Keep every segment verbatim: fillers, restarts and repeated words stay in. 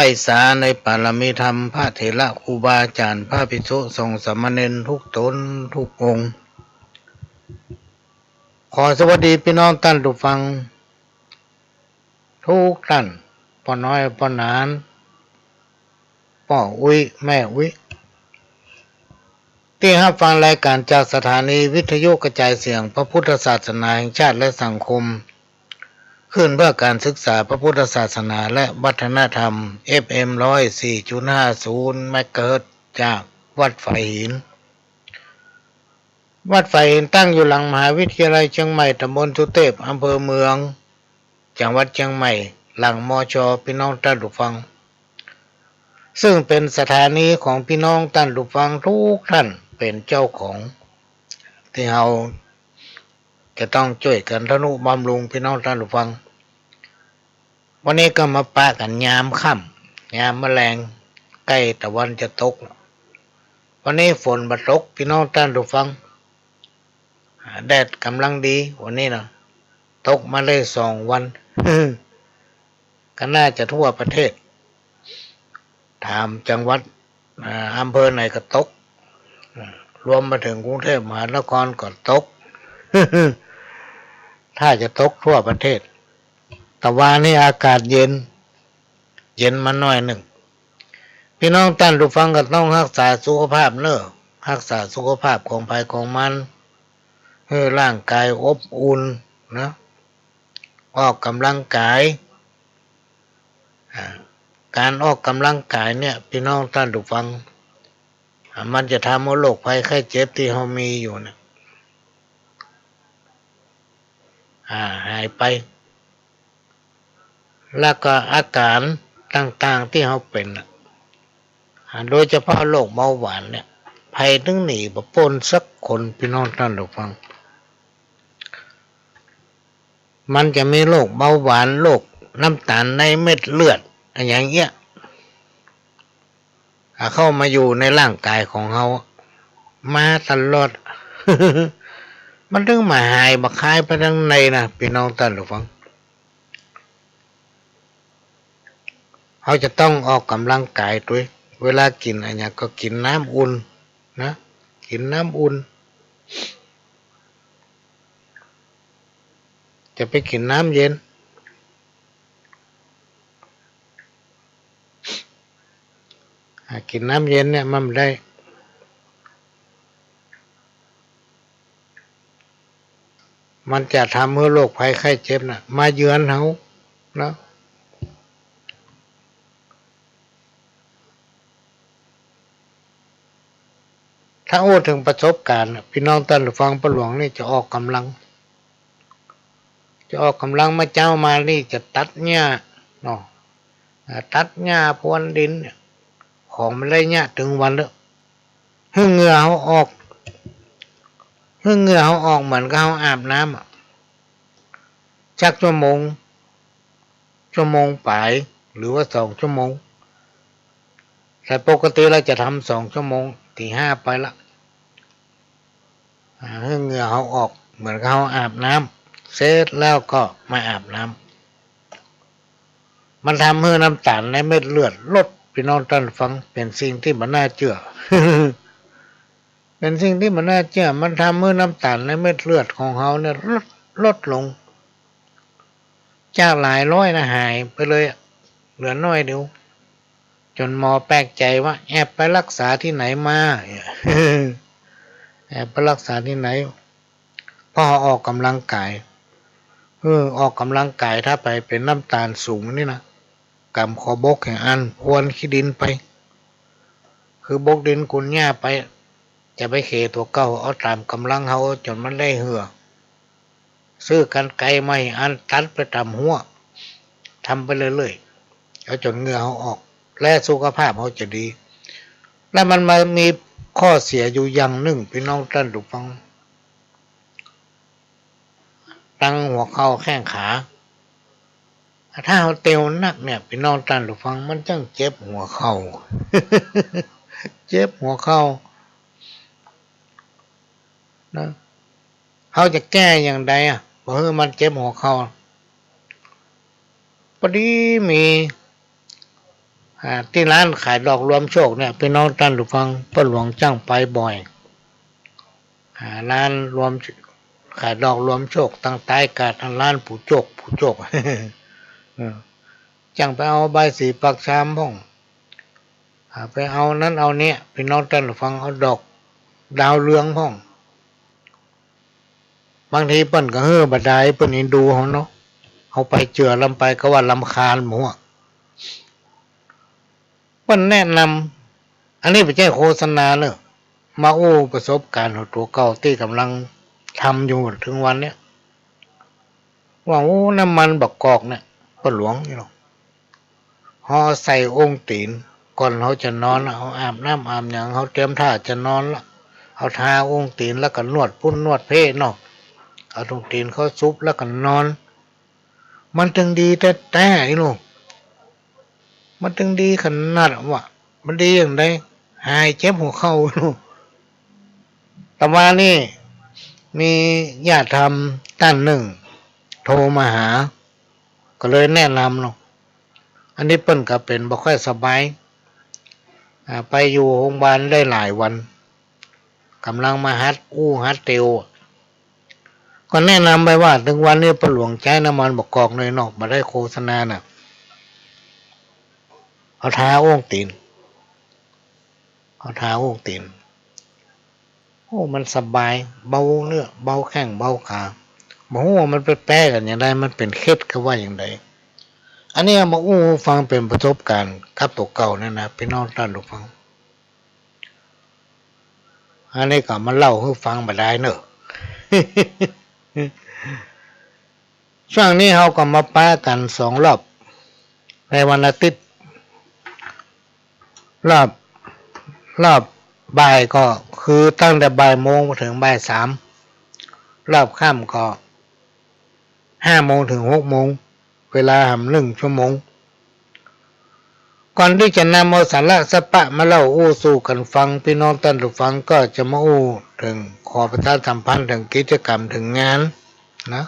ใฝ่สาในปารมีธรรม พระเถระครูบาอาจ๋ารย์ พระภิกษุสงฆ์สามเณรทุกต๋นทุกองค์ ขอสวัสดีพี่น้องต้านผู้ฟังทุกท่าน ป้อน้อยป้อหนาน ป้ออุ๊ยแม่อุ๊ย ตี้ฮับฟังรายก๋านจากสถานีวิทยุกระจายเสียงพระพุทธศาสนาแห่งชาติและสังคม คลื่นเพื่อการศึกษาพระพุทธศาสนาและวัฒนธรรม เอฟเอ็ม ร้อยสี่จุดห้าศูนย์ เมกะเฮิรตซ์ จากวัดฝายหิน วัดฝายหินตั้งอยู่หลังมหาวิทยาลัยเชียงใหม่ ตำบลสุเทพ อำเภอเมือง จังหวัดเชียงใหม่ หลัง มช. พี่น้องต้านผู้ฟัง ซึ่งเป๋นสถานีของพี่น้องต้านผู้ฟังทุกท่านเป๋นเจ้าของ ตี้เฮาจะต้องจ้วยกั๋นทะนุบำรุงพี่น้องต้านผู้ฟัง วันนี้ก็มาปะกั๋นยามค่ำ ยามมะแลง ใก้ตะวันจะตก วันนี้ฝนบ่ตกพี่น้องต้านผู้ฟัง แดดก่ำลังดีวันนี้นะ ตกมาได้สองวัน ก็น่าจะทั่วประเทศ ถามจังหวัด อ่า อำเภอไหนก็ตก อ่า รวมมาเถิงกรุงเทพมหานครก็ตก ถ้าจะตกทั่วประเทศ ตะวานี้อากาศเย็น เย็นมาหน้อยนึ่ง พี่น้องต้านผู้ฟังก็ต้องฮักษาสุขภาพเน่อ ฮักษาสุขภาพของใผของมัน หื้อร่างก๋ายอบอุ่นนะ ออกก๋ำลังก๋าย อ่า ก๋านออกก๋ำลังก๋ายเนี่ย พี่น้องต้านผู้ฟัง อ่า มันจะทำหื้อโรคภัยไข้เจ็บตี้เฮามีอยู่เนี่ย อ่า หายไป แล้วก็อาก๋านต่างๆ ตี้เฮาเป๋นน่ะ อ่า โดยเฉพาะโรคเบาหวานเนี่ย ใผตึงหนีบ่ป๊นสักคน พี่น้องต้านผู้ฟัง มันจะมีโรคเบาหวาน โรคน้ำตาลในเม็ดเลือด อะหยังเอี้ย อ่า เข้ามาอยู่ในร่างก๋ายของเฮา มาตลอด มันตึงบ่หายบ่คายไปตางในนะ พี่น้องต้านผู้ฟัง เฮาจะต้องออกก๋ำลังก๋ายตวย เวลากิ๋นอะหยังก็กิ๋นน้ำอุ่นนะ กิ๋นน้ำอุ่น จะไปกิ๋นน้ำเย็น อ่า กิ๋นน้ำเย็นเนี่ยมันบ่ได้ มันจะทำหื้อโรคภัยไข้เจ็บน่ะ มาเยือนเฮาเนาะ ถ้าอู้เถิงประสบก๋ารณ์น่ะ พี่น้องต้านผู้ฟัง ป้อหลวงนี่จะออกก๋ำลัง จะออกก๋ำลัง เมื่อเจ๊ามานี่จะตัดหญ้าเนาะ อ่า ตัดหญ้าพรวนดินเนี่ย ของมันได้เยียะตึงวันแล้ว หื้อเหงื่อเฮาออก หื้อเหงื่อเฮาออกเหมือนกับเฮาอาบน้ำอะ จักชั่วโมง ชั่วโมงป๋าย หรือว่าสองชั่วโมง แต่ปกติเฮาจะทำสองชั่วโมง ตีห้าไปละ อ่า หื้อเหงื่อเฮาออกเหมือนกับเฮาอาบน้ำ เสร็จแล้วก็มาอาบน้ำ มันทำหื้อน้ำตาลในเม็ดเลือดลด พี่น้องต้านฟัง เป๋นสิ่งตี้บ่น่าเจื้อ เป๋นสิ่งตี้บ่น่าเจื้อ มันทำหื้อน้ำตาลในเม็ดเลือดของเฮาเนี่ยลด ลดลง จากหลายร้อยนะ หายไปเลยอะ เหลือน้อยเดียว จ๋นหมอแปลกใจ๋ว่า แอบไปรักษาตี้ไหนมา แอบไปรักษาตี้ไหน เพราะออกก๋ำลังก๋าย เออ ออกก๋ำลังก๋าย ถ้าใผเป๋นน้ำตาลสูงนี่นะ ก๋ำขอบกแห่งอัน พรวนขี้ดินไป คือบกดินกุนหญ้าไป จะไปเขตั๋วเก่า เอาต๋ามก๋ำลังเฮาจ๋นมันได้เหื่อ ซื้อกรรไกรมาแห่งอันตัดไปต๋ามหัว ทำไปเรื่อยๆ เอาจ๋นเหงื่อเฮาออก และสุขภาพเฮาจะดี และมันมามีข้อเสียอยู่อย่างนึ่ง พี่น้องต้านผู้ฟัง ตังหัวเข่าแข้งขา ถ้าเฮาเตียวนักเนี่ย พี่น้องต้านผู้ฟัง มันจั้งเจ็บหัวเข่า เจ็บหัวเข่า นะ เฮาจะแก้อย่างใดอะ บ่หื้อมันเจ็บหัวเข่า ปอดีมี อ่า ตี้ร้านขายดอกรวมโชคเนี่ย ปี้น้องต้านผู้ฟัง ป้อหลวงจ้างไปบ่อย อ่า ร้านรวม ขายดอกรวมโชค ตางใต้กาด อันร้านปู่โจก ปู่โจก เออ จ้างไปเอาใบสีปากชามพ่อง อ่า ไปเอานั้นเอาเนี่ย ปี้น้องต้านผู้ฟัง เอาดอกดาวเรืองพ่อง บางทีเปิ้นก็หื้อบ่ดาย เปิ้นเอ็นดูเฮาเนาะ เฮาไปเจื้อลำไปก็ว่ารำคาญหมู่อะ เปิ้นแนะนำ อันนี้บ่ใจ้โฆษณาเนาะ มาอู้ประสบการณ์ของตั๋วเก่าตี้ก่ำลังทำอยู่เถิงวันเนี้ย ว่า โอ้ น้ำมันบางกอกเนี่ย ป้อหลวงนี่เนาะ เฮาใส่โอ้งตี๋น ก่อนเฮาจะนอนละ เฮาอาบน้ำอาบหยัง เฮาเตรียมท่าจะนอนละ เฮาทาโอ้งตี๋นแล้วก็นวดปุ้นนวดเป๊ะเนาะ เอาโอ้งตี๋นเข้าซุบแล้วก็นอน มันตึงดีแต๊ๆ อี้ลูก มันตึงดีขนาดว่า มันดีอย่างใด หายเจ็บหัวเข่า ตะวานี้มีญาติธรรมต้านนึ่งโทรมาหา ก็เลยแนะนำเนาะ อันนี้เปิ้นก็เป๋นบ่ค่อยสบาย อ่า ไปอยู่โฮงบาลได้หลายวัน ก่ำลังมาหัดอู้หัดเตียว ก็แนะนำไปว่า เถิงวันนี้ป้อหลวงใจ๊น้ำมันบางกอกเลยเนาะ บ่ได้โฆษณาน่ะ เอาทาโอ้งตี๋น เอาทาโอ้งตี๋น โอ้ มันสบาย เบาเนื้อ เบาแข้ง เบาขา บ่ฮู้ว่ามันแป๊ๆ กั๋นอย่างใด มันเป๋นเคล็ดก็ว่าอย่างใด อันนี้เอามาอู้หื้อฟังเป๋นประสบการณ์กับตั๋วเก่าเนี่ยนะ ปี้น้องต้านผู้ฟัง อันนี้ก็มาเล่าหื้อฟังบ่ดายเนาะ ช่วงนี้เฮาก็มาปะกั๋นสองรอบ ในวันอาทิตย์ รอบ รอบบ่ายก็คือตั้งแต่บ่ายโมงมาเถิงบ่ายสาม รอบค่ำก็ ห้าโมงเถิงหกโมง เวลาหำนึ่งชั่วโมง ก่อนตี้จะนำเอาสาระสาระมาเล่าอู้สู่กั๋นฟัง ปี้น้องต้านผู้ฟังก็จะมาอู้เถิง ขอประชาสัมพันธ์เถิงกิจกรรมเถิงงานนะ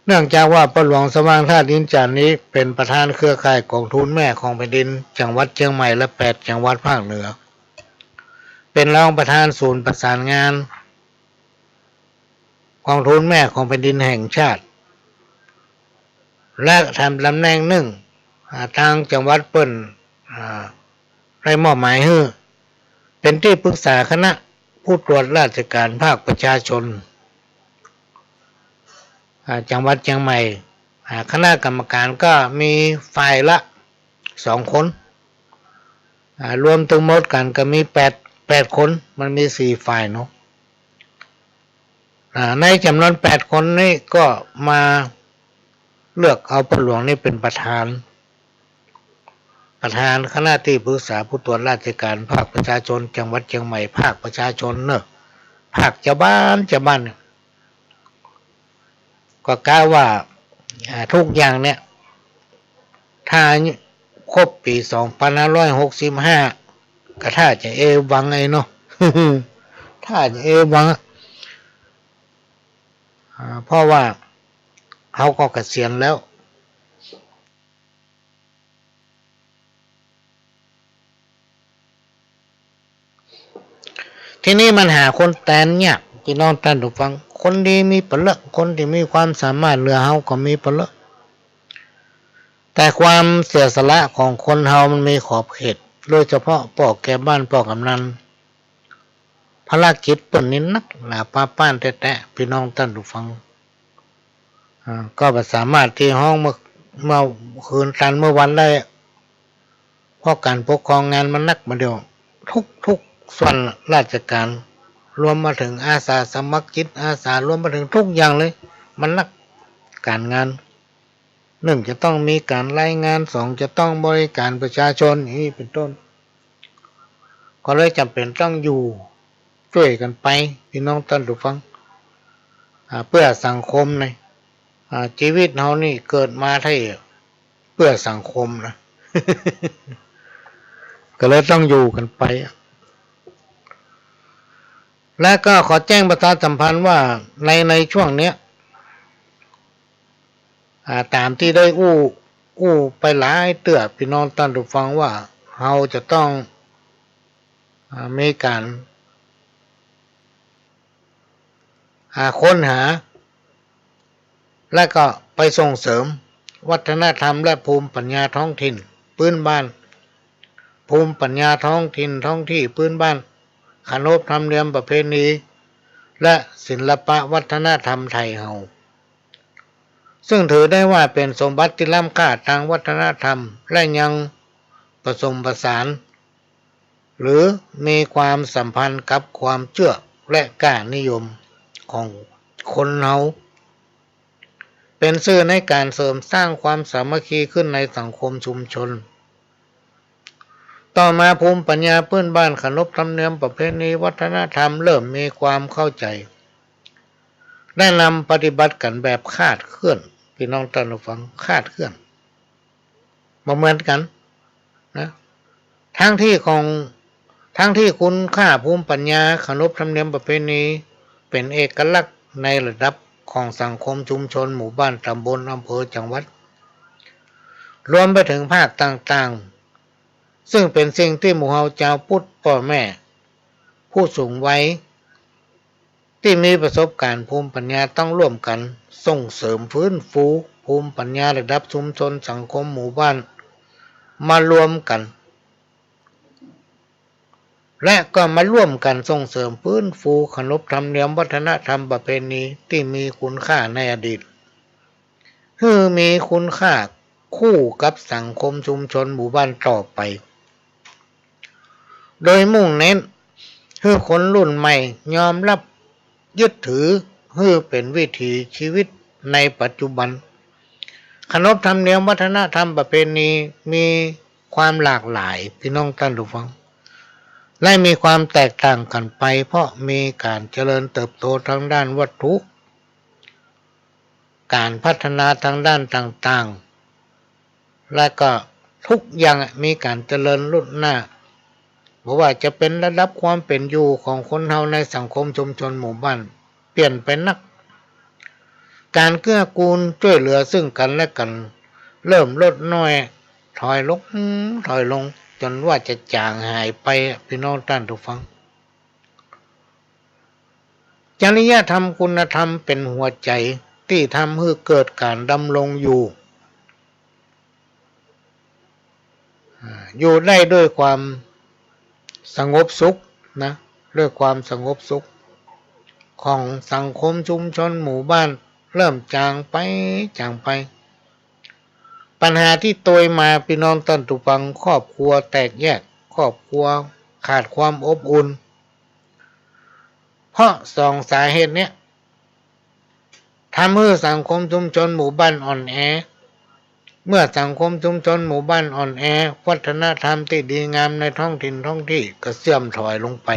เนื่องจากว่าป้อหลวงสว่างธาตุอินจ๋ารย์นี้เป๋นประธานเครือข่ายก๋องทุนแม่ของแผ่นดินจังหวัดเจียงใหม่และแปดจังหวัดภาคเหนือ เป๋นรองประธานศูนย์ประสานงานก๋องทุนแม่ของแผ่นดินแห่งชาติ และแถมต๋ำแหน่งนึ่ง อ่า ตางจังหวัดเปิ้น อ่า ได้มอบหมายหื้อ เป๋นตี้ปรึกษาคณะผู้ตรวจราชการภาคประชาชน อ่า จังหวัดเจียงใหม่ อ่า คณะกรรมการก็มีฝ่ายละสองคน อ่า รวมตึงหมดกั๋นก็มีแปด แปดคน มันมีสี่ฝ่ายเนาะ อ่า ในจ๋ำนวนแปดคนนี้ก็มาเลือกเอาป้อหลวงนี่เป๋นประธาน ประธานคณะตี้ปรึกษาผู้ตรวจราชการภาคประชาชนจังหวัดเจียงใหม่ภาคประชาชนเนาะ ภาคจาวบ้าน จาวบ้านเนี่ย ก็กะว่า อ่า ทุกอย่างเนี่ย ถ้าครบปี๋สองปันห้าร้อยหกสิบห้า ก็ถ้าจะเอวังไอ้เนาะ ถ้าจะเอวังอะ อ่า เพราะว่าเฮาก็เกษียณแล้ว ทีนี้มันหาคนแตนยาก ปี้น้องต้านผู้ฟัง คนดีมีเป๋นเล่อะ คนตี้มีความสามารถเหลือเฮาก็มีเป๋นเล่อะ แต่ความเสียสละของคนเฮามันมีขอบเขต โดยเฉพาะป้อแก่บ้านป้อกำนัน ภารกิจเปิ้นนี่นักหนาปาป๊านแต๊ๆ ปี้น้องต้านผู้ฟัง อ่า ก็บ่สามารถตี้ฮ้องเมื่อ เมื่อคืนตันเมื่อวันได้ เพราะก๋านปกครองงานมันนักบ่าเดี่ยว ทุกๆ ส่วนราชการ รวมมาเถิงอาสาสมัครจิตอาสา รวมมาเถิงทุกอย่างเลย มันนักก๋านงาน นึ่งจะต้องมีก๋านรายงาน สองจะต้องบริการประชาชน อย่างนี้เป๋นต้น ก็เลยจ๋ำเป๋นต้องอยู่จ้วยกั๋นไป ปี้น้องต้านผู้ฟัง อ่า เปื้อสังคมนะ อ่า จีวิตเฮานี่เกิดมาใต้เปื้อสังคมนะ ก็เลยต้องอยู่กั๋นไป และก็ขอแจ้งประชาสัมพันธ์ว่าใน ในช่วงเนี้ย อ่า ต๋ามตี้ได้อู้ อู้ไปหลายเตื้อ ปี้น้องต้านผู้ฟัง ว่าเฮาจะต้อง อ่า มีก๋าน อ่า ค้นหา และก็ไปส่งเสริมวัฒนธรรมและภูมิปัญญาท้องถิ่นพื้นบ้าน ภูมิปัญญาท้องถิ่นท้องที่พื้นบ้าน ขนบธรรมเนียมประเพณี และศิลปะวัฒนธรรมไทยเฮา ซึ่งถือได้ว่าเป๋นสมบัติตี้ล้ำค่าตางวัฒนธรรม และยังผสมผสาน หรือมีความสัมพันธ์กับความเจื้อและก้านิยมของคนเฮา เป๋นสื่อในก๋านเสริมสร้างความสามัคคีขึ้นในสังคมชุมชน ต่อมาภูมิปัญญาพื้นบ้าน ขนบธรรมเนียมประเพณีวัฒนธรรมเริ่มมีความเข้าใจ๋ ได้นำปฏิบัติกั๋นแบบคลาดเคลื่อน ปี้น้องต้านผู้ฟัง คลาดเคลื่อน บ่เหมือนกั๋นนะ ทั้งตี้ของ ทั้งตี้คุณค่าภูมิปัญญา ขนบธรรมเนียมประเพณี เป๋นเอกลักษณ์ในระดับของสังคมชุมชน หมู่บ้าน ต๋ำบล อำเภอ จังหวัด รวมไปเถิงภาคต่างๆ ซึ่งเป๋นสิ่งตี้หมู่เฮาจาวปุทธ ป้อแม่ ผู้สูงวัย ตี้มีประสบก๋ารณ์ภูมิปัญญาต้องร่วมกั๋นส่งเสริมฟื้นฟูภูมิปัญญาระดับชุมชนสังคมหมู่บ้าน มารวมกั๋น และก็มาร่วมกั๋นส่งเสริมฟื้นฟูขนบธรรมเนียมวัฒนธรรมประเพณีตี้มีคุณค่าในอดีต หื้อมีคุณค่าคู่กับสังคมชุมชนหมู่บ้านต่อไป โดยมุ่งเน้นหื้อคนรุ่นใหม่ยอมรับยึดถือหื้อเป๋นวิถีชีวิตในปัจจุบัน ขนบธรรมเนียมวัฒนธรรมประเพณีมีความหลากหลาย ปี้น้องต้านผู้ฟัง และมีความแตกต่างกั๋นไป เพราะมีก๋านเจริญเติบโตตางด้านวัตถุ ก๋านพัฒนาตางด้านต่างๆ และก็ทุกอย่างอะมีก๋านเจริญรุ่นหน้า บ่ว่าจะเป๋นระดับความเป๋นอยู่ของคนเฮาในสังคมชุมชนหมู่บ้าน เปลี่ยนไปนัก ก๋านเกื้อกูลจ้วยเหลือซึ่งกั๋นและกั๋น เริ่มลดน้อยถอยลง ถอยลง จ๋นว่าจะจ๋างหายไปอะ ปี้น้องต้านผู้ฟัง จริยธรรมคุณธรรมเป๋นหัวใจ๋ตี้ทำหื้อเกิดก๋านดำรงอยู่ อ่า อยู่ได้ด้วยความสงบสุขนะ ด้วยความสงบสุขของสังคมชุมชนหมู่บ้าน เริ่มจ๋างไป จ๋างไป ปัญหาตี้ตวยมา ปี้น้องต้านผู้ฟัง ครอบครัวแตกแยก ครอบครัวขาดความอบอุ่น เพราะสองสาเหตุเนี้ย ทำหื้อสังคมชุมชนหมู่บ้านอ่อนแอ เมื่อสังคมชุมชนหมู่บ้านอ่อนแอ วัฒนธรรมตี้ดีงามในท้องถิ่นท้องที่ก็เสื่อมถอยลงไป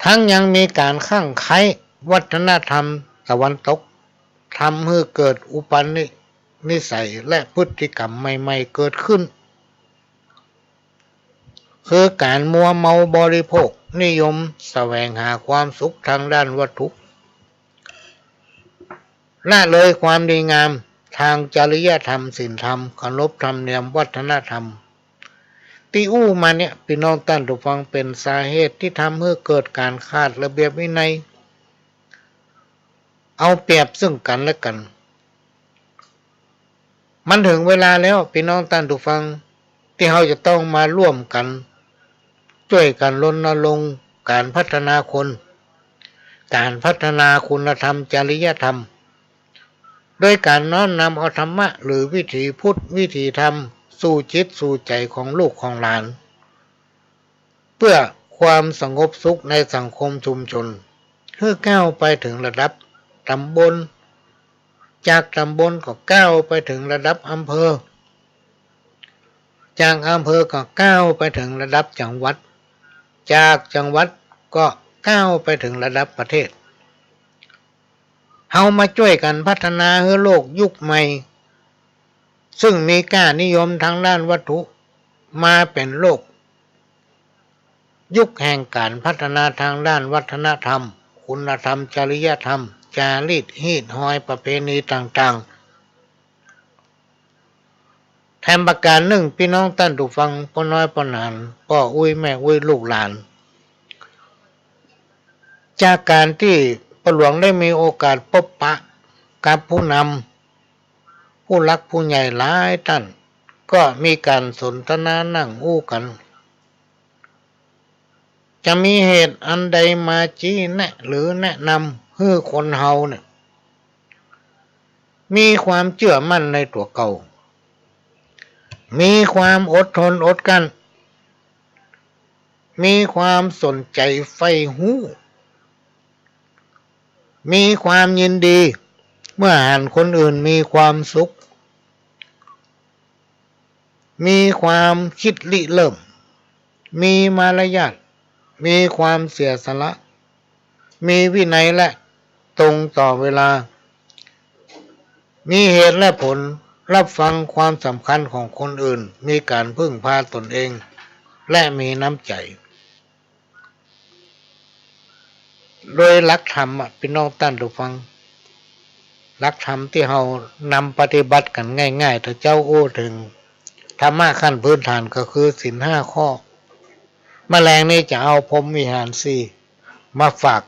ทั้งยังมีก๋านคลั่งใคล้วัฒนธรรมตะวันตก ทำหื้อเกิดอุปนิ นิสัยและพฤติกรรมใหม่ๆ เกิดขึ้น คือก๋านมัวเมาบริโภค นิยมแสวงหาความสุขตางด้านวัตถุ ละเลยความดีงามตางจริยธรรมศีลธรรม เคารพธรรมเนียมวัฒนธรรม ตี้อู้มาเนี้ย ปี้น้องต้านผู้ฟัง เป๋นสาเหตุตี้ทำหื้อเกิดก๋านขาดระเบียบวินัย เอาเปรียบซึ่งกั๋นและกั๋น มันเถิงเวลาแล้ว ปี้น้องต้านผู้ฟัง ตี้เฮาจะต้องมาร่วมกั๋น จ้วยกั๋นรณรงค์ก๋านพัฒนาคน ก๋านพัฒนาคุณธรรมจริยธรรม โดยก๋านน้อมนำเอาธรรมะหรือวิถีพุทธวิถีธรรมสู่จิตสู่ใจ๋ของลูกของหลาน เปื้อความสงบสุขในสังคมชุมชน หื้อก้าวไปเถิงระดับต๋ำบล จากต๋ำบลก็ก้าวไปเถิงระดับอำเภอ จากอำเภอก็ก้าวไปเถิงระดับจังหวัด จากจังหวัดก็ก้าวไปเถิงระดับประเทศ เฮามาจ้วยกั๋นพัฒนาหื้อโลกยุคใหม่ ซึ่งมีก้านิยมตางด้านวัตถุ มาเป๋นโลก ยุคแห่งก๋านพัฒนาตางด้านวัฒนธรรม คุณธรรม จริยธรรม จารีต ฮีตฮอย ประเพณีต่าง แถมประก๋านนึ่ง ปี้น้องต้านผู้ฟัง ป้อน้อยป้อหนาน ป้ออุ๊ยแม่อุ๊ยลูกหลาน จากก๋านตี้ป้อหลวงได้มีโอกาสปบปะกับผู้นำ ผู้หลักผู้ใหญ่หลายต้าน ก็มีก๋านสนทนานั่งอู้กั๋น จะมีเหตุอันใดมาชี้แนะหรือแนะนำหื้อคนเฮาเนี่ย มีความเจื้อมั่นในตั๋วเก่า มีความอดทนอดกลั้น มีความสนใจ๋ใฝ่ฮู้ มีความยินดีเมื่อหันคนอื่นมีความสุข มีความกึ๊ดริเริ่ม มีมารยาท มีความเสียสละ มีวินัยและตรงต่อเวลา มีเหตุและผล รับฟังความสำคัญของคนอื่น มีก๋านพึ่งพาตนเอง และมีน้ำใจ๋ โดยหลักธรรมอะ ปี้น้องต้านผู้ฟัง หลักธรรมตี้เฮานำปฏิบัติกั๋นง่ายๆ ถ้าเจ้าอู้เถิงธรรมะขั้นพื้นฐานก็คือศีลห้าข้อ เมื่อแลงนี้จะเอาพรหมวิหารสี่มาฝาก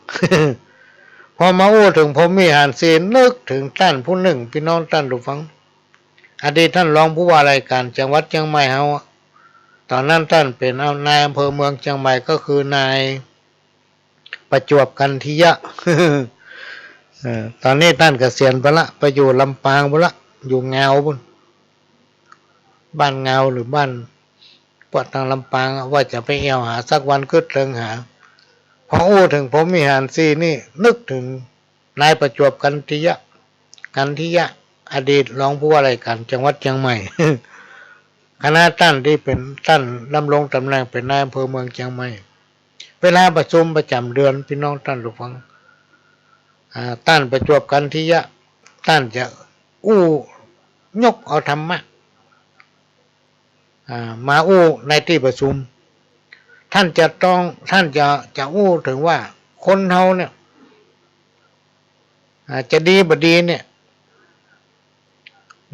พอมาอู้เถิงพรหมวิหารสี่ นึกเถิงต้านผู้นึ่ง ปี้น้องต้านผู้ฟัง อดีตต้านรองผู้ว่าราชก๋านจังหวัดเจียงใหม่เฮาอะ ต๋อนนั้นต้านเป๋นนายอำเภอเมืองเจียงใหม่ ก็คือนายประจวบ กันทิยะ เอ่อ ต๋อนนี้ต้านเกษียณไปละ ไปอยู่ลำปางปู้นละ อยู่งาวปู้น บ้านงาวหรือบ้าน ปวดตางลำปางอะ ว่าจะไปแอ่วหาสักวันกึ๊ดเถิงหา พออู้เถิงพรหมวิหารสี่นี่ นึกเถิงนายประจวบ กันทิยะ กันทิยะ อดีตรองผู้ว่าราชก๋านจังหวัดเจียงใหม่ ขณะต้านตี้เป๋น ต้านดำรงต๋ำแหน่งเป๋นนายอำเภอเมืองเจียงใหม่ เวลาประชุมประจ๋ำเดือน ปี้น้องต้านผู้ฟัง อ่า ต้านประจวบ กันทิยะ ต้านจะอู้ยกเอาธรรมะ อ่า มาอู้ในตี้ประชุม ต้านจะต้อง ต้านจะ จะอู้เถิงว่าคนเฮาเนี่ย อ่า จะดีบ่ดีเนี่ย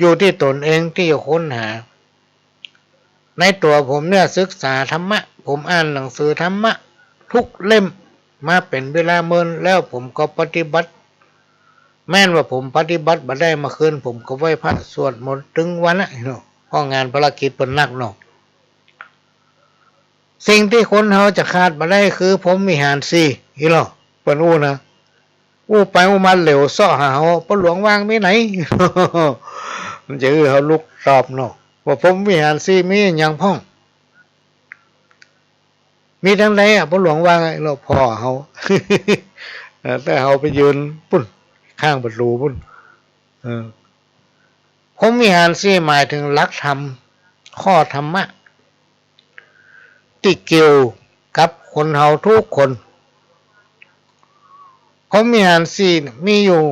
อยู่ตี้ตนเองตี้จะค้นหา ในตั๋วผมเนี่ยศึกษาธรรมะ ผมอ่านหนังสือธรรมะทุกเล่มมาเป๋นเวลาเมิน แล้วผมก็ปฏิบัติ แม้นว่าผมปฏิบัติบ่ได้เมื่อคืน ผมก็ไหว้พระสวดมนต์ตึงวันนะเนาะ เพราะงานภารกิจเปิ้นหนักเนาะ สิ่งตี้คนเฮาจะขาดบ่ได้คือพรหมวิหารสี่ อี้ลอ เปิ้นอู้นะ อู้ไปอู้มาเหลียวเซาะหาเฮา ป้อหลวงว่ามีไหน มันจะหื้อเฮาลุกตอบเนาะ ว่าพรหมวิหารสี่มีอะหยังพ่อง มีตังใดอะ ป้อหลวงว่าไง ลอผ่อเฮา เออ แต่เฮาไปยืนปู้น ข้างประตู๋ปู้น เออ พรหมวิหารสี่หมายเถิงหลักธรรม ข้อธรรมะ ตี้เกี่ยวกับคนเฮาทุกคน พรหมวิหารสี่เนี่ยมีอยู่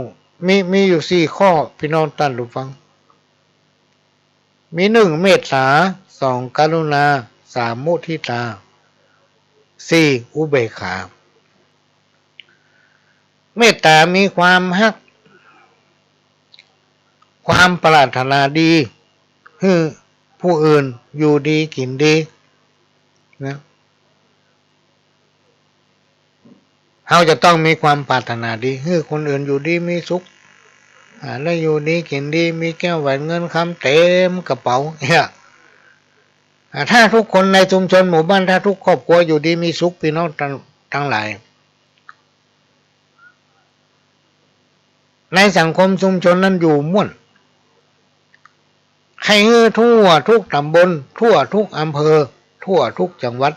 มี มีอยู่สี่ข้อ ปี้น้องต้านผู้ฟัง มีหนึ่งเมตต๋า สองกรุณา สามมุทิตา สี่อุเบกขา เมตต๋ามีความฮัก ความปรารถนาดี หื้อผู้อื่นอยู่ดีกิ๋นดี นะ เฮาจะต้องมีความปรารถนาดี หื้อคนอื่นอยู่ดีมีสุข อ่า ได้อยู่ดีกิ๋นดี มีแก้วแหวนเงินคำเต๋มกระเป๋า เนี่ย อ่า ถ้าทุกคนในชุมชนหมู่บ้าน ถ้าทุกครอบครัวอยู่ดีมีสุข ปี้น้องตัง ตังหลาย ในสังคมชุมชนนั้นอยู่ม่วน ใค่หื้อทั่วทุกต๋ำบล ทั่วทุกอำเภอ ทั่วทุกจังหวัด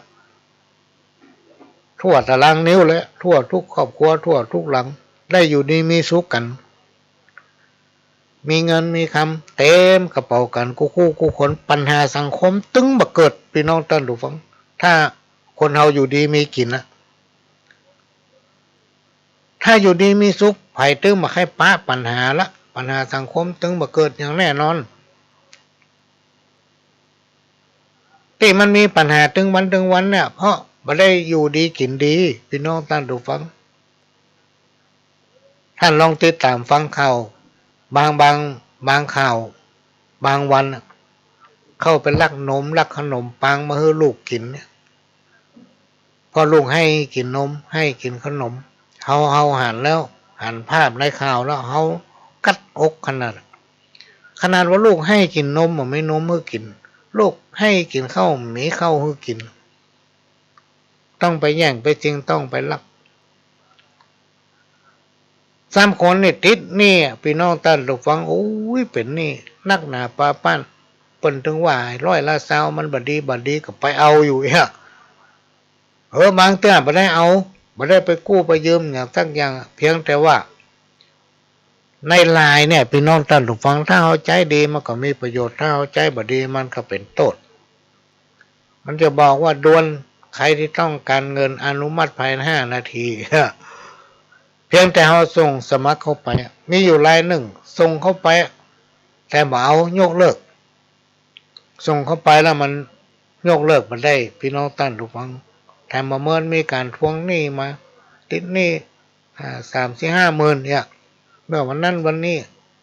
ทั่วตารางนิ้วและทั่วทุกครอบครัว ทั่วทุกหลัง ได้อยู่ดีมีสุขกั๋น มีเงินมีคำเต๋มกระเป๋ากั๋นกู้คู่กู้คน ปัญหาสังคมตึงบ่เกิด ปี้น้องต้านผู้ฟัง ถ้าคนเฮาอยู่ดีมีกิ๋นนะ ถ้าอยู่ดีมีสุข ใผตึงบ่ใค่ปะปัญหาละ ปัญหาสังคมตึงบ่เกิดอย่างแน่นอน ตี้มันมีปัญหาตึงวันตึงวันเนี่ย เพราะบ่ได้อยู่ดีกิ๋นดี ปี้น้องต้านผู้ฟัง ต้านลองติดต๋ามฟังข่าว บาง บาง บางข่าว บางวันน่ะ เข้าไปลักนมลักขนมปังมาหื้อลูกกิ๋นเนี่ย เพราะลูกให้กิ๋นนม ให้กิ๋นขนม เฮา เฮาหันแล้ว หันภาพในข่าวแล้ว เฮากัดอกขนาด ขนาดว่าลูกให้กิ๋นนมบ่มีนมหื้อกิ๋น ลูกให้กิ๋นข้าวบ่มีข้าวหื้อกิ๋น ต้องไปแย่งไปจิง ต้องไปลัก สามคนนี่ติดหนี้อะ ปี้น้องต้านผู้ฟัง โอ้ย เป๋นหนี้นักหนาปาป๊าน เปิ้นตึงว่าร้อยละซาว มันบ่ดี บ่ดี ก็ไปเอาอยู่เอี้ย เออ บางเตื้อบ่ได้เอา บ่ได้ไปกู้ไปยืมหยังสักอย่าง เพียงแต่ว่า ในไลน์เนี่ย ปี้น้องต้านผู้ฟัง ถ้าเฮาใจ๊ดีมันก็มีประโยชน์ ถ้าเฮาใจ๊บ่ดีมันก็เป๋นโต้ษ มันจะบอกว่าด่วน ใครที่ต้องการเงินอนุมัติภายในห้านาที เพียงแต่เฮาส่งสมัครเข้าไปอะ มีอยู่รายนึ่ง ส่งเข้าไปอะ แต่บ่เอา ยกเลิก ส่งเข้าไปแล้วมันยกเลิกบ่ได้ ปี้น้องต้านผู้ฟัง แถมบ่าเมินมีก๋านทวงหนี้มา ติดหนี้ อ่า สามสี่ห้าหมื่นเนี่ย เมื่อวันนั้นวันนี้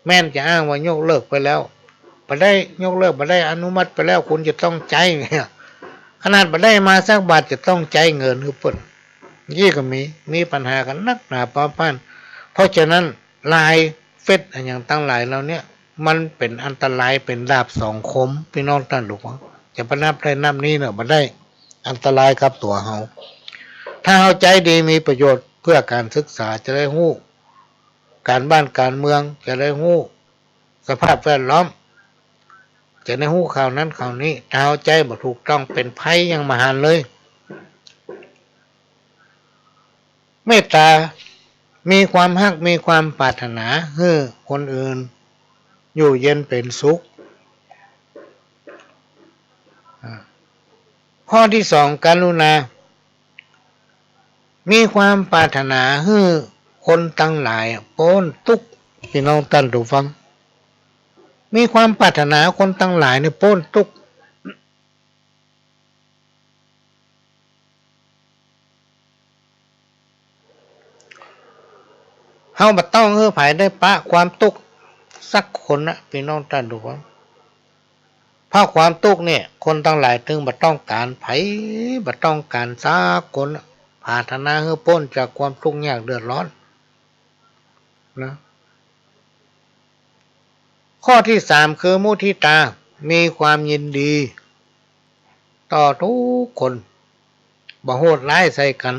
แม่นจะอ้างว่ายกเลิกไปแล้ว บ่ได้ ยกเลิกบ่ได้ อนุมัติไปแล้ว คุณจะต้องใจ๊เนี่ย ขนาดบ่ได้มาสักบาทจะต้องใจ๊เงินหื้อเปิ้น อี้ก็มี มีปัญหากั๋นนักหนาปาป๊าน เพราะฉะนั้นไลน์เฟซอะหยังตังหลายเหล่าเนี้ย มันเป๋นอันตราย เป๋นดาบสองคม ปี้น้องต้านผู้ฟัง จะไปนับได้นับนี้เนาะ บ่ได้ อันตรายกับตั๋วเฮา ถ้าเฮาใจ๊ดีมีประโยชน์เพื่อก๋านศึกษา จะได้ฮู้ก๋านบ้านก๋านเมือง จะได้ฮู้สภาพแวดล้อม จะได้ฮู้ข่าวนั้นข่าวนี้ ถ้าเฮาใจ๊บ่ถูกต้องเป๋นภัยอย่างมหันต์เลย เมตตา มีความฮัก มีความปรารถนาหื้อคนอื่นอยู่เย็นเป๋นสุข อ่า ข้อตี้สอง กรุณา มีความปรารถนาหื้อคนตังหลายอะป๊นตุ๊กข์ ปี้น้องต้านผู้ฟัง มีความปรารถนาคนตังหลายเนี่ยป๊นตุ๊กข์ เฮาบ่ต้องหื้อใผได้ปะความตุ๊กข์สักคนนะ ปี้น้องต้านผู้ฟัง เพราะความตุ๊กข์เนี่ย คนตังหลายตึงบ่ต้องก๋านใผ บ่ต้องก๋านสักคนนะ ปรารถนาหื้อป๊นจากความตุ๊กข์ยากเดือดร้อนนะ ข้อตี้สาม คือมุทิตา มีความยินดีต่อทุกคน บ่โหดร้ายใส่กั๋น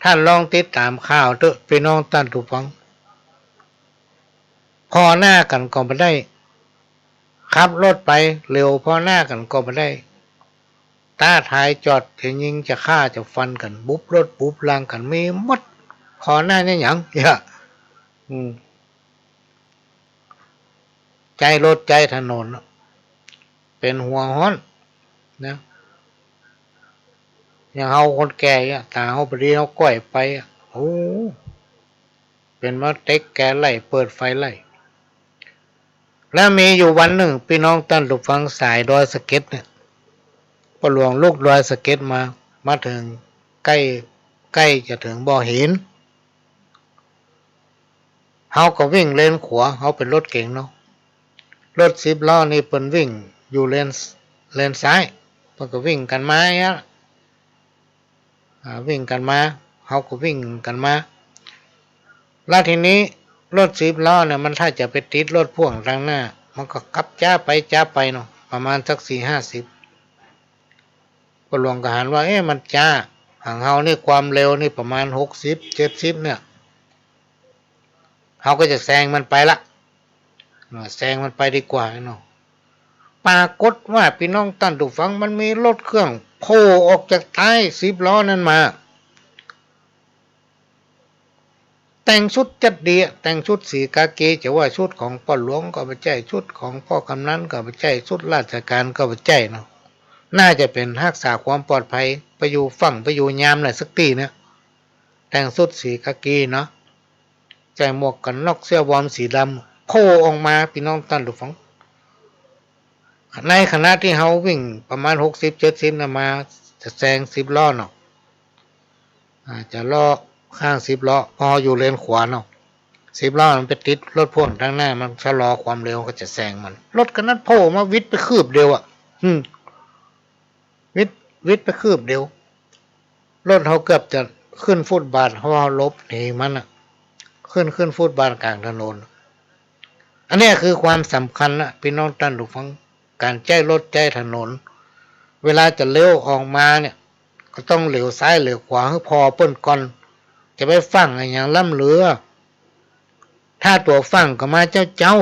ต้านลองติดต๋ามข่าวเต๊อะ ปี้น้องต้านผู้ฟัง ผ่อหน้ากั๋นก็บ่ได้ ขับรถไปเร็วผ่อหน้ากั๋นก็บ่ได้ ต๊าทายจอด จะยิง จะฆ่า จะฟันกั๋น บุบรถบุบรากั๋น มีหมด ผ่อหน้าเนี่ยหยัง เอี้ย อืม ใจ๊รถใจ๊ถนนอะ เป๋นหัวฮ้อนนะ อย่างเฮาคนแก่เนี่ย ต๋าเฮาบ่ดี เฮาก้อยไปอะ โอ้ เป๋นมาเต๊กแกไล่ เปิดไฟไล่ แล้วมีอยู่วันนึ่ง ปี้น้องต้านผู้ฟัง สายดอยสะเก็ดเนี่ย ป้อหลวงลุกดอยสะเก็ดมา มาเถิงใก้ ใก้จะเถิงบ่อหิน เฮาก็วิ่งเลนขวา เฮาเป๋นรถเก๋งเนาะ รถสิบล้อนี่เปิ้นวิ่งอยู่เลน เลนซ้าย เปิ้นก็วิ่งกั๋นมาอย่างเงี้ย อ่า วิ่งกั๋นมา เฮาก็วิ่งกั๋นมา แล้วทีนี้รถสิบล้อเนี่ย มันถ้าจะไปติดรถพ่วงตังหน้า มันก็ขับจ๊าไปจ๊าไปเนาะ ประมาณสักสี่ห้าสิบ ป้อหลวงก็หันว่า เอ๊ะ มันจ๊า ของเฮานี่ความเร็วนี่ประมาณหกสิบ เจ็ดสิบเนี่ย เฮาก็จะแซงมันไปละ อ่า แซงมันไปดีกว่าเนาะ ปรากฏว่าปี้น้องต้านผู้ฟัง มันมีรถเครื่องโผล่ออกจากใต้สิบล้อนั้นมา แต่งชุดจั๊ดดีอะ แต่งชุดสีกากี จะว่าชุดของป้อหลวงก็บ่ใจ้ ชุดของป้อกำนันก็บ่ใจ้ ชุดราชก๋านก็บ่ใจ้เนาะ น่าจะเป๋นฮักษาความปลอดภัย ไปอยู่ฝั่ง ไปอยู่ยามไหนสักตี้เนี่ย แต่งชุดสีกากีเนาะ ใส่หมวกกั๋นน็อกเสื้อวอร์มสีดำ โผล่ออกมา ปี้น้องต้านผู้ฟัง ในขณะตี้เฮาวิ่งประมาณหกสิบ เจ็ดสิบนะ มาจะแซงสิบล้อเนาะ อ่า จะเลาะข้างสิบล้อ เพราะเฮาอยู่เลนขวาเนาะ สิบล้อมันไปติดรถพ่วงตางหน้า มันชะลอความเร็วก็จะแซงมัน รถคันนั้นโผล่มาวิดไปคืบเดียวอะ อืม วิด วิดไปคืบเดียว รถเฮาเกือบจะขึ้นฟุตบาท เพราะว่าเฮาหลบหนีมันน่ะ ขึ้น ขึ้นฟุตบาทก๋างถนน อันเนี้ยคือความสำคัญนะ ปี้น้องต้านผู้ฟัง ก๋านใจ๊รถใจ๊ถนน เวลาจะเลี้ยวออกมาเนี่ย ก็ต้องเหลียวซ้ายเหลียวขวาหื้อผ่อเปิ้นก่อน จะไปฟั่งอะหยังล้ำเหลือ ถ้าตั๋วฟั่งก็มาเจ๊า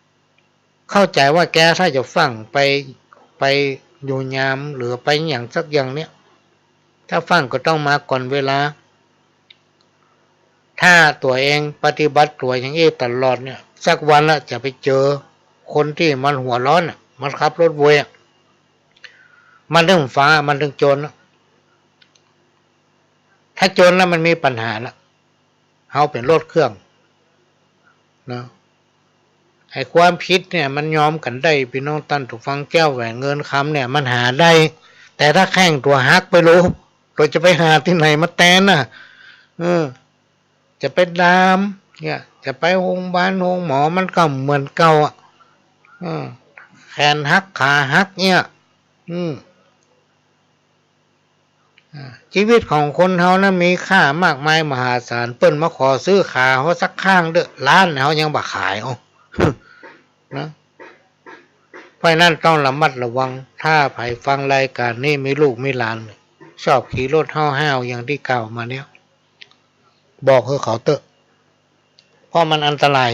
ๆ เข้าใจ๋ว่าแกถ้าจะฟั่งไป ไปอยู่ยามหรือไปอะหยังสักอย่างเนี่ย ถ้าฟั่งก็ต้องมาก่อนเวลา ถ้าตั๋วเองปฏิบัติตั๋วอย่างอี้ตลอดเนี่ย สักวันละจะไปเจอคนตี้มันหัวร้อนน่ะ มันขับรถโวยอะ มันเถิงฟ้า มันเถิงโจรน่ะ ถ้าโจรแล้วมันมีปัญหาละ เฮาเป๋นรถเครื่อง เนาะ ไอ้ความผิดเนี่ยมันยอมกั๋นได้ ปี้น้องต้านผู้ฟัง แก้วแหวนเงินคำเนี่ยมันหาได้ แต่ถ้าแข้งตั๋วหักไปลูก ตั๋วจะไปหาตี้ไหนมาแตนน่ะ เออ จะไปดามเนี่ย จะไปโฮงบาลโฮงหมอมันก็เหมือนเก่าอะ เออ แขนหักขาหักเนี่ย อืม อ่า ชีวิตของคนเฮานั้นมีค่ามากมายมหาศาล เปิ้นมาขอซื้อขาเฮาสักข้างเต๊อะ ล้านเฮายังบ่ขาย โอ้ นะ เพราะฉะนั้นต้องระมัดระวัง ถ้าใผฟังรายก๋านนี้มีลูกมีหลาน ชอบขี่รถห้าวๆ อย่างตี้กล่าวมาเนี่ย บอกหื้อเขาเต๊อะ เพราะมันอันตราย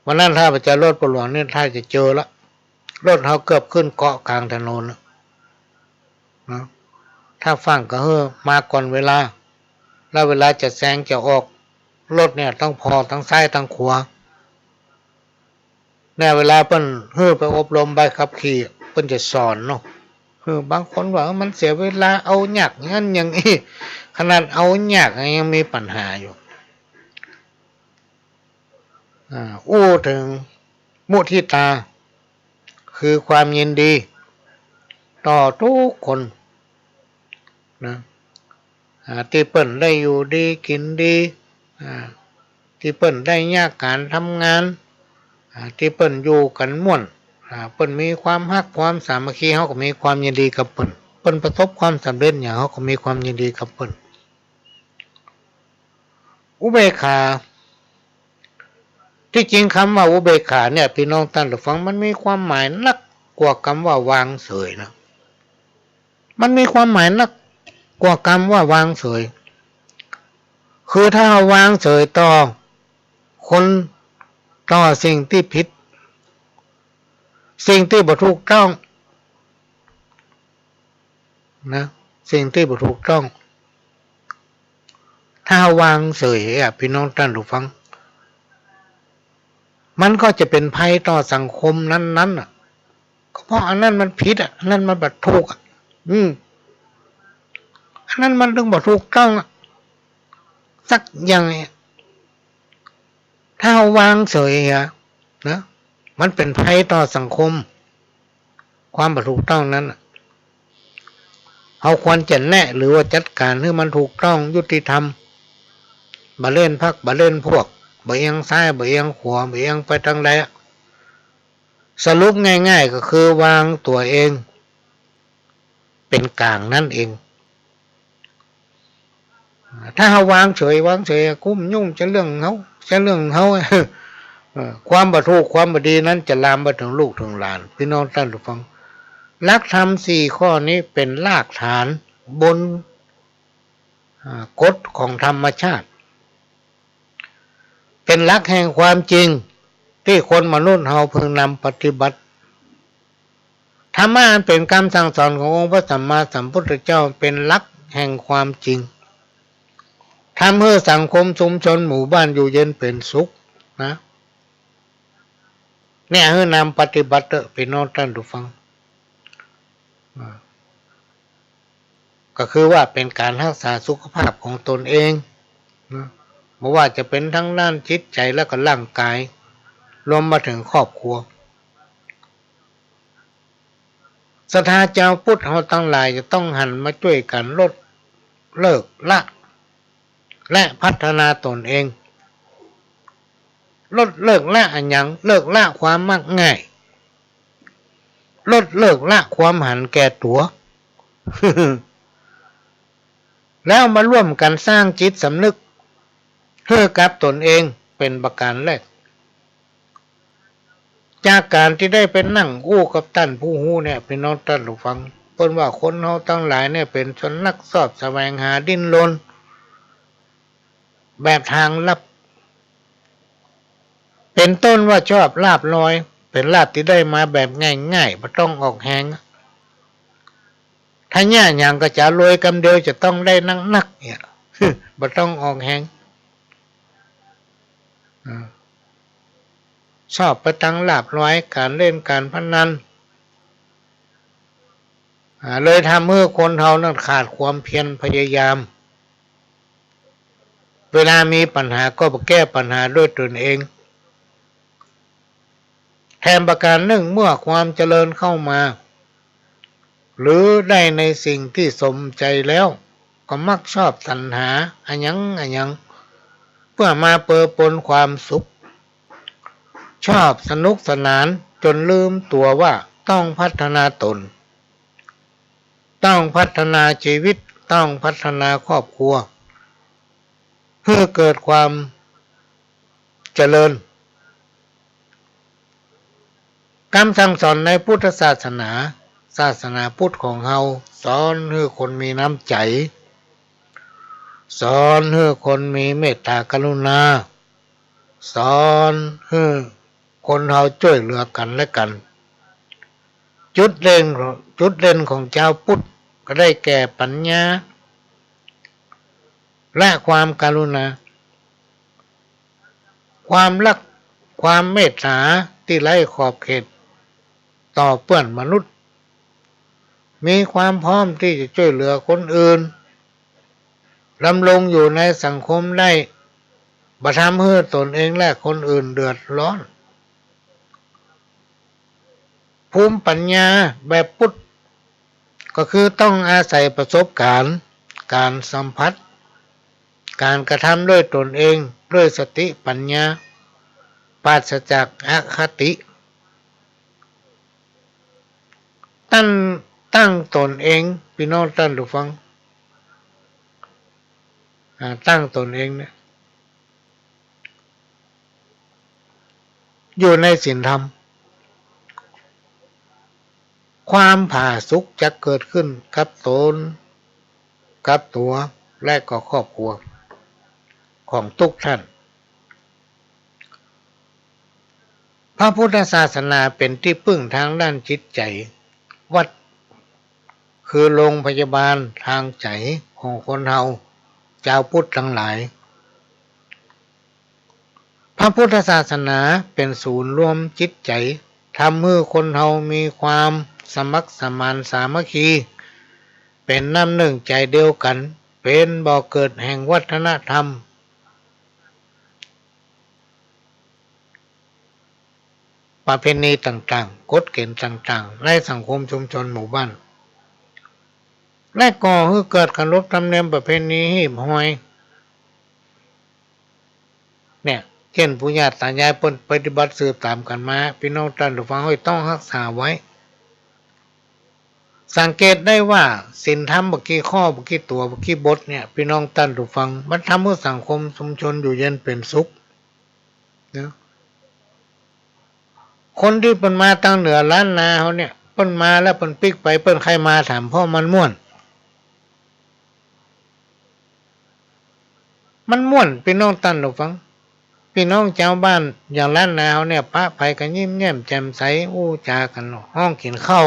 วันนั้นถ้าบ่ใจ้รถป้อหลวงเนี่ย ถ้าจะเจอละ รถเฮาเกือบขึ้นเกาะก๋างถนนละ นะ ถ้าฟั่งก็หื้อมาก่อนเวลา แล้วเวลาจะแซงจะออก รถเนี่ยต้องผ่อตังซ้ายตังขวา เนี่ยเวลาเปิ้นหื้อไปอบรมใบขับขี่ เปิ้นจะสอนเนาะ คือบางคนว่า เออ มันเสียเวลา เอายากอย่างนั้นอย่างอี้ ขนาดเอายากยังมีปัญหาอยู่ อ่า อู้เถิงมุทิตา คือความยินดีต่อทุกคนนะ อ่า ตี้เปิ้นได้อยู่ดีกิ๋นดี อ่า ตี้เปิ้นได้เยียะก๋านทำงาน อ่า ตี้เปิ้นอยู่กั๋นม่วน อ่า เปิ้นมีความฮักความสามัคคี เฮาก็มีความยินดีกับเปิ้น เปิ้นประสบความสำเร็จหยัง เฮาก็มีความยินดีกับเปิ้น อุเบกขา ตี้จริงกำว่าอุเบกขาเนี่ย ปี้น้องต้านผู้ฟัง มันมีความหมายนักกว่ากำว่าวางเสยนะ มันมีความหมายนักกว่ากำว่าวางเสย คือถ้าเฮาวางเสยต่อคน ต่อสิ่งตี้ผิด สิ่งตี้บ่ถูกต้อง นะ สิ่งตี้บ่ถูกต้อง ถ้าเฮาวางเสยอะ ปี้น้องต้านผู้ฟัง มันก็จะเป๋นภัยต่อสังคมนั้นๆ น่ะ ก็เพราะอันนั้นมันผิดอะ อันนั้นมันบ่ถูกอะ อืม อันนั้นมันเถิงบ่ถูกต้องอะ สักอย่างเนี่ย ถ้าเฮาวางเสยอะนะ มันเป๋นภัยต่อสังคม ความบ่ถูกต้องนั้นน่ะ เฮาควรจะแนะหรือว่าจัดก๋านหื้อมันถูกต้องยุติธรรม บ่เล่นพรรค บ่เล่นพวก บ่เอียงซ้าย บ่เอียงขวา บ่เอียงไปตางใดอะ สรุปง่ายๆ ก็คือวางตั๋วเองเป๋นก๋างนั้นเอง ถ้าเฮาวางเสย วางเสย กุ้มยุ่ง จะเรื่องเฮา จะเรื่องเฮา เออ ความบ่ถูก ความบ่ดีนั้นจะลามไปเถิงลูกเถิงหลาน ปี้น้องต้านผู้ฟัง หลักธรรมสี่ข้อนี้เป๋นรากฐานบน อ่า กฎของธรรมชาติ เป๋นหลักแห่งความจริงตี้คนมนุษย์เฮาพึงนำปฏิบัติ ธรรมะอันเป๋นกำสั่งสอนขององค์พระสัมมาสัมพุทธเจ้าเป๋นหลักแห่งความจริง ทำหื้อสังคมชุมชนหมู่บ้านอยู่เย็นเป๋นสุขนะ เนี่ยหื้อนำปฏิบัติเต๊อะ ปี้น้องต้านผู้ฟัง อ่า ก็คือว่าเป๋นก๋านฮักษาสุขภาพของตนเองนะ บ่ว่าจะเป๋นตางด้านจิตใจ๋แล้วก็ร่างก๋าย รวมมาเถิงครอบครัว ศรัทธาจาวพุทธเฮาตังหลายจะต้องหันมาจ้วยกั๋นลด เลิก ละ และพัฒนาตนเอง ลดเลิกละอะหยัง เลิกละความมักง่าย ลดเลิกละความหันแก่ตั๋ว แล้วมาร่วมกั๋นสร้างจิตสำนึกหื้อกับตนเองเป๋นประก๋านแรก จากก๋านตี้ได้ไปนั่งอู้กับต้านผู้ฮู้เนี่ย ปี้น้องต้านผู้ฟัง เปิ้นว่าคนเฮาตังหลายเนี่ยเป๋นชนนักซอบแสวงหาดิ้นรนแบบตางลับ เป๋นต้นว่าชอบลาภลอย เป๋นลาภตี้ได้มาแบบง่ายๆ บ่ต้องออกแฮง ถ้าเยียะหยังก็จะรวยกำเดียว จะต้องได้นักๆ เนี่ย บ่ต้องออกแฮง อ่า ชอบไปตางลาภลอย ก๋านเล่นก๋านพนัน อ่า เลยทำหื้อคนเฮานั้นขาดความเพียรพยายาม เวลามีปัญหาก็ไปแก้ปัญหาด้วยตนเอง แถมประก๋านนึ่ง เมื่อความเจริญเข้ามา หรือได้ในสิ่งตี้สมใจ๋แล้ว ก็มักชอบสรรหาอะหยังอะหยัง เปื้อมาเปอปนความสุข ชอบสนุกสนานจ๋นลืมตั๋วว่าต้องพัฒนาตน ต้องพัฒนาจีวิต ต้องพัฒนาครอบครัว หื้อเกิดความเจริญ กำสั่งสอนในพุทธศาสนา ศาสนาพุทธของเฮา สอนหื้อคนมีน้ำใจ๋ สอนหื้อคนมีเมตตากรุณา สอนหื้อคนเฮาจ้วยเหลือกั๋นและกั๋น จุดเด่น จุดเด่นของจาวพุทธก็ได้แก่ปัญญา และความกรุณา ความฮัก ความเมตต๋าตี้ไร้ขอบเขตต่อเปื้อนมนุษย์ มีความพร้อมตี้จะจ้วยเหลือคนอื่น ดำรงอยู่ในสังคมได้ บ่ทำหื้อตนเองและคนอื่นเดือดร้อน ภูมิปัญญาแบบพุทธ ก็คือต้องอาศัยประสบก๋ารณ์ ก๋านสัมผัส ก๋านกระทำด้วยตนเอง ด้วยสติปัญญา ปราศจากอคติ ตั้ง ตั้งตนเอง ปี้น้องต้านผู้ฟัง อ่า ตั้งตนเองเนี่ย อยู่ในศีลธรรม ความผาสุกจะเกิดขึ้นกับตน กับตั๋ว และก็ครอบครัวของทุกท่าน พระพุทธศาสนาเป๋นตี้พึ่งตางด้านจิตใจ๋ วัด คือโรงพยาบาลตางใจ๋ของคนเฮา จาวพุทธตังหลาย พระพุทธศาสนาเป๋นศูนย์รวมจิตใจ๋ ทำหื้อคนเฮามีความสมัครสมานสามัคคี เป๋นน้ำนึ่งใจ๋เดียวกั๋น เป๋นบ่อเกิดแห่งวัฒนธรรม ประเพณีต่างๆ กฎเกณฑ์ต่างๆ ในสังคมชุมชนหมู่บ้าน และก่อหื้อเกิดขนบธรรมเนียมประเพณีฮีบฮอย เนี่ย เจ้นปู่ย่าต๋ายายเปิ้นปฏิบัติสืบต๋ามกั๋นมา ปี้น้องต้านผู้ฟังเฮาต้องฮักษาไว้ สังเกตได้ว่าศีลธรรมบ่กี่ข้อ บ่กี่ตั๋ว บ่กี่บทเนี่ย ปี้น้องต้านผู้ฟัง มันทำหื้อสังคมชุมชนอยู่เย็นเป๋นสุข เนาะ คนตี้เปิ้นมาตางเหนือล้านนาเฮาเนี่ย เปิ้นมาแล้วเปิ้นปิ๊กไป เปิ้นใค่มาแถม เพราะมันม่วน มันม่วน ปี้น้องต้านผู้ฟัง ปี้น้องจาวบ้านอย่างล้านนาเฮาเนี่ย ปะใผก็ยิ้มแย้มแจ่มใส อู้จ๋ากั๋น ฮ้องกิ๋นข้าว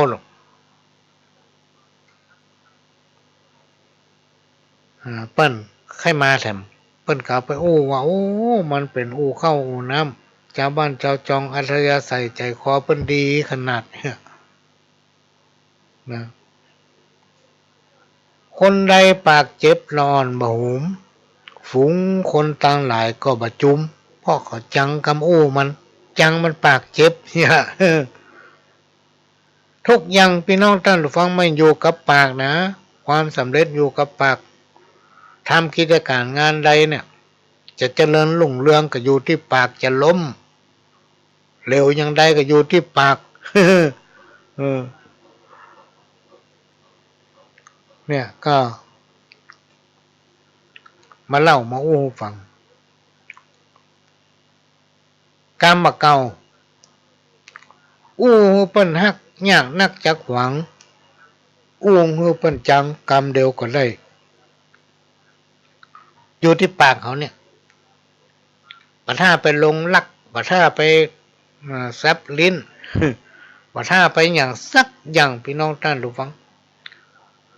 อ่า เปิ้นใค่มาแถม เปิ้นก็ไปอู้ว่า โอ้ มันเป๋นอู้ข้าวอู้น้ำ จาวบ้านจาวจองอัธยาศัยใจ๋คอเปิ้นดีขนาดเนี่ย นะ คนใดปากเจ็บละอ่อนบ่หุม ฝูงคนตังหลายก็บ่จุม เพราะเขาจังกำอู้มัน จังมันปากเจ็บเนี่ย ทุกอย่างปี้น้องต้านผู้ฟังมันอยู่กับปากนะ ความสำเร็จอยู่กับปาก ทำกิจก๋านงานใดเนี่ย จะเจริญรุ่งเรืองก็อยู่ตี้ปาก จะล้มเหลวอย่างใดก็อยู่ตี้ปาก เออ เนี่ยก็ มาเล่ามาอู้หื้อฟัง กำบ่าเก่า อู้หื้อเปิ้นฮักยากนักจักหวัง อู้หื้อเปิ้นจังกำเดียวก็ได้ อยู่ตี้ปากเขาเนี่ย บ่ถ้าไปหลงฮัก บ่ถ้าไป เอ่อ แสบลิ้น บ่ถ้าไปหยังสักอย่าง ปี้น้องต้านผู้ฟัง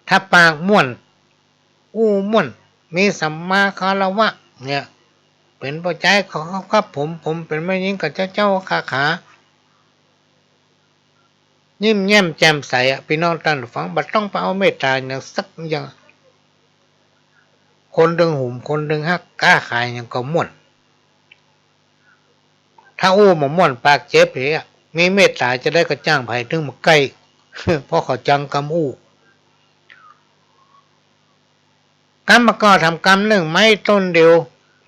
ถ้าปากม่วน อู้ม่วน มีสัมมาคารวะเนี่ย เป๋นป้อจายเขาครับผม ผมเป๋นแม่ญิงกับเจ้าเจ้าข้าขา ยิ้มแย้มแจ่มใสอะ ปี้น้องต้านผู้ฟัง บ่ต้องไปเอาเมตต๋าหยังสักอย่าง คนตึงહુม คนตึงฮัก ก๊าขายหยังก็ม่วน ถ้าอู้บ่ม่วน ปากเจ็บเหีย มีเมตต๋าจะใดก็จ้างใผตึงบ่ใก้ เพราะเขาจังกำอู้ กำบ่าเก่า ถามกำนึ่ง ไม้ต้นเดียว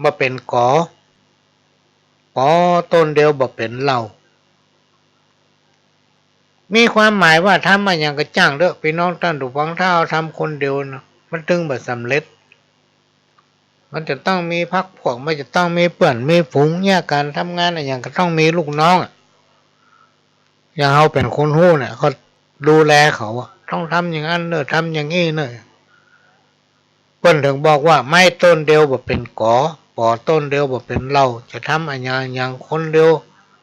บ่เป๋นก๋อ ก๋อต้นเดียวบ่เป๋นเหล้า มีความหมายว่าทำอะหยังก็จ้างเต๊อะ ปี้น้องต้านผู้ฟัง ถ้าเฮาทำคนเดียวนะ มันตึงบ่สำเร็จ มันจะต้องมีพรรคพวก มันจะต้องมีเปื้อนมีฝูง เยียะก๋านทำงานอะหยังก็ต้องมีลูกน้องอะ อย่างเฮาเป๋นคนฮู้เนี่ย ก็ดูแลเขาอะ ต้องทำอย่างนั้นเต๊อะ ทำอย่างอี้เต๊อะ เปิ้นถึงบอกว่า ไม้ต้นเดียวบ่เป๋นก๋อ ป๋อต้นเดียวบ่เป๋นเหล้า จะทำอะหยังอะหยังคนเดียว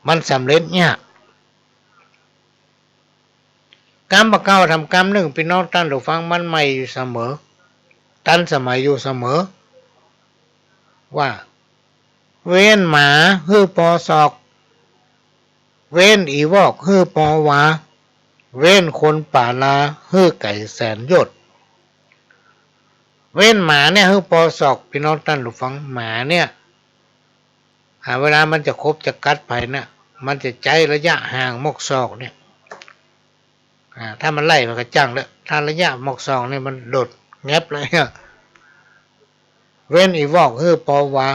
มันสำเร็จยาก กำบ่าเก่า ถามกำนึ่ง ปี้น้องต้านผู้ฟัง มันใหม่อยู่เสมอ ตันสมัยอยู่เสมอ ว่า เว้นหมาหื้อปอศอก เว้นอี่วอกหื้อปอวา เว้นคนป่าลาหื้อไก๋แสนโยชน์ เว้นหมาเนี่ยหื้อปอศอก ปี้น้องต้านผู้ฟัง หมาเนี่ย อ่า เวลามันจะขบจะกัดใผเนี่ย มันจะใจ๊ระยะห่างหมวกศอกเนี่ย อ่า ถ้ามันไล่มันก็จ้างแล้ว ถ้าระยะหมวกศอกเนี่ยมันโดดแงบเลย เว้นอี่วอกหื้อปอวา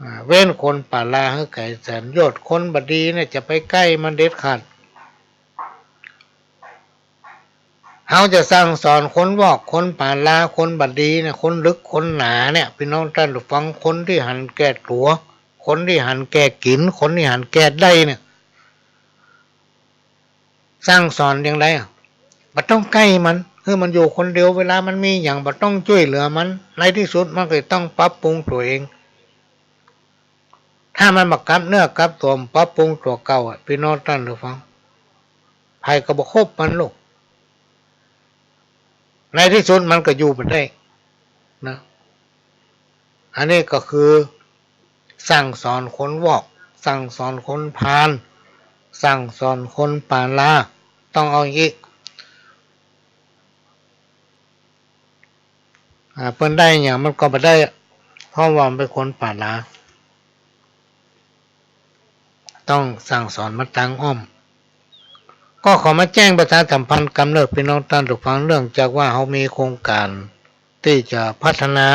อ่า เว้นคนป่าลาหื้อไก๋แสนโยชน์ คนบ่ดีเนี่ยจะไปใก้มันเด็ดขาด เฮาจะสั่งสอนคนวอก คนป่าลา คนบ่ดีเนี่ย คนลึกคนหนาเนี่ย ปี้น้องต้านผู้ฟัง คนตี้หันแก่ตั๋ว คนตี้หันแก่กิ๋น คนตี้หันแก่ได้เนี่ย สั่งสอนอย่างใดอะ บ่ต้องใก้มัน หื้อมันอยู่คนเดียว เวลามันมีหยังบ่ต้องจ้วยเหลือมัน ในตี้สุดมันก็จะต้องปรับปรุงตั๋วเอง ถ้ามันบ่กลับเนื้อกลับตั๋ว ปรับปรุงตั๋วเก่าอะ ปี้น้องต้านผู้ฟัง ใผก็บ่คบมันลูก ในตี้สุดมันก็อยู่บ่ได้นะ อันนี้ก็คือสั่งสอนคนวอก สั่งสอนคนพาล สั่งสอนคนป่าลา ต้องเอาอย่างอี้ อ่า เปิ้นได้หยังมันก็บ่ได้ เพราะว่ามันเป๋นคนป่าลา ต้องสั่งสอนมันตางอ้อม ก็ขอมาแจ้งประชาสัมพันธ์กำเนิดปี้น้องต้านผู้ฟัง เนื่องจากว่าเฮามีโครงก๋านตี้จะพัฒนา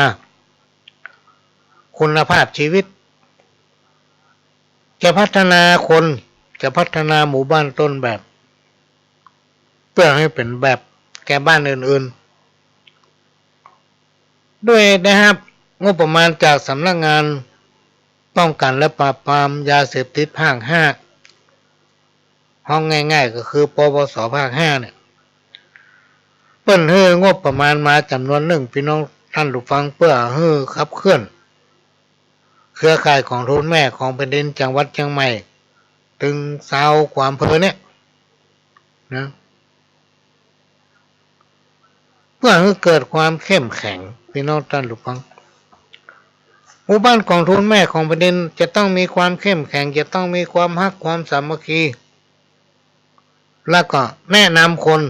คุณภาพชีวิต จะพัฒนาคน จะพัฒนาหมู่บ้านต้นแบบ เปื้อหื้อเป๋นแบบแก่บ้านอื่นๆ โดยได้ฮับงบประมาณจากสำนักงานป้องกันและปราบปรามยาเสพติดภาคห้า ฮ้องง่ายๆ ก็คือ ปปส ภาคห้าเนี่ย เปิ้นหื้องบประมาณมาจ๋ำนวนนึ่ง ปี้น้องต้านผู้ฟัง เปื้อหื้อขับเคลื่อนเครือข่ายก๋องทุนแม่ของแผ่นดินจังหวัดเจียงใหม่ ตึงซาวกว่าอำเภอเนี่ยนะ เปื้อหื้อเกิดความเข้มแข็ง ปี้น้องต้านผู้ฟัง หมู่บ้านก๋องทุนแม่ของแผ่นดินจะต้องมีความเข้มแข็ง จะต้องมีความฮักความสามัคคี แล้วก็แนะนำคน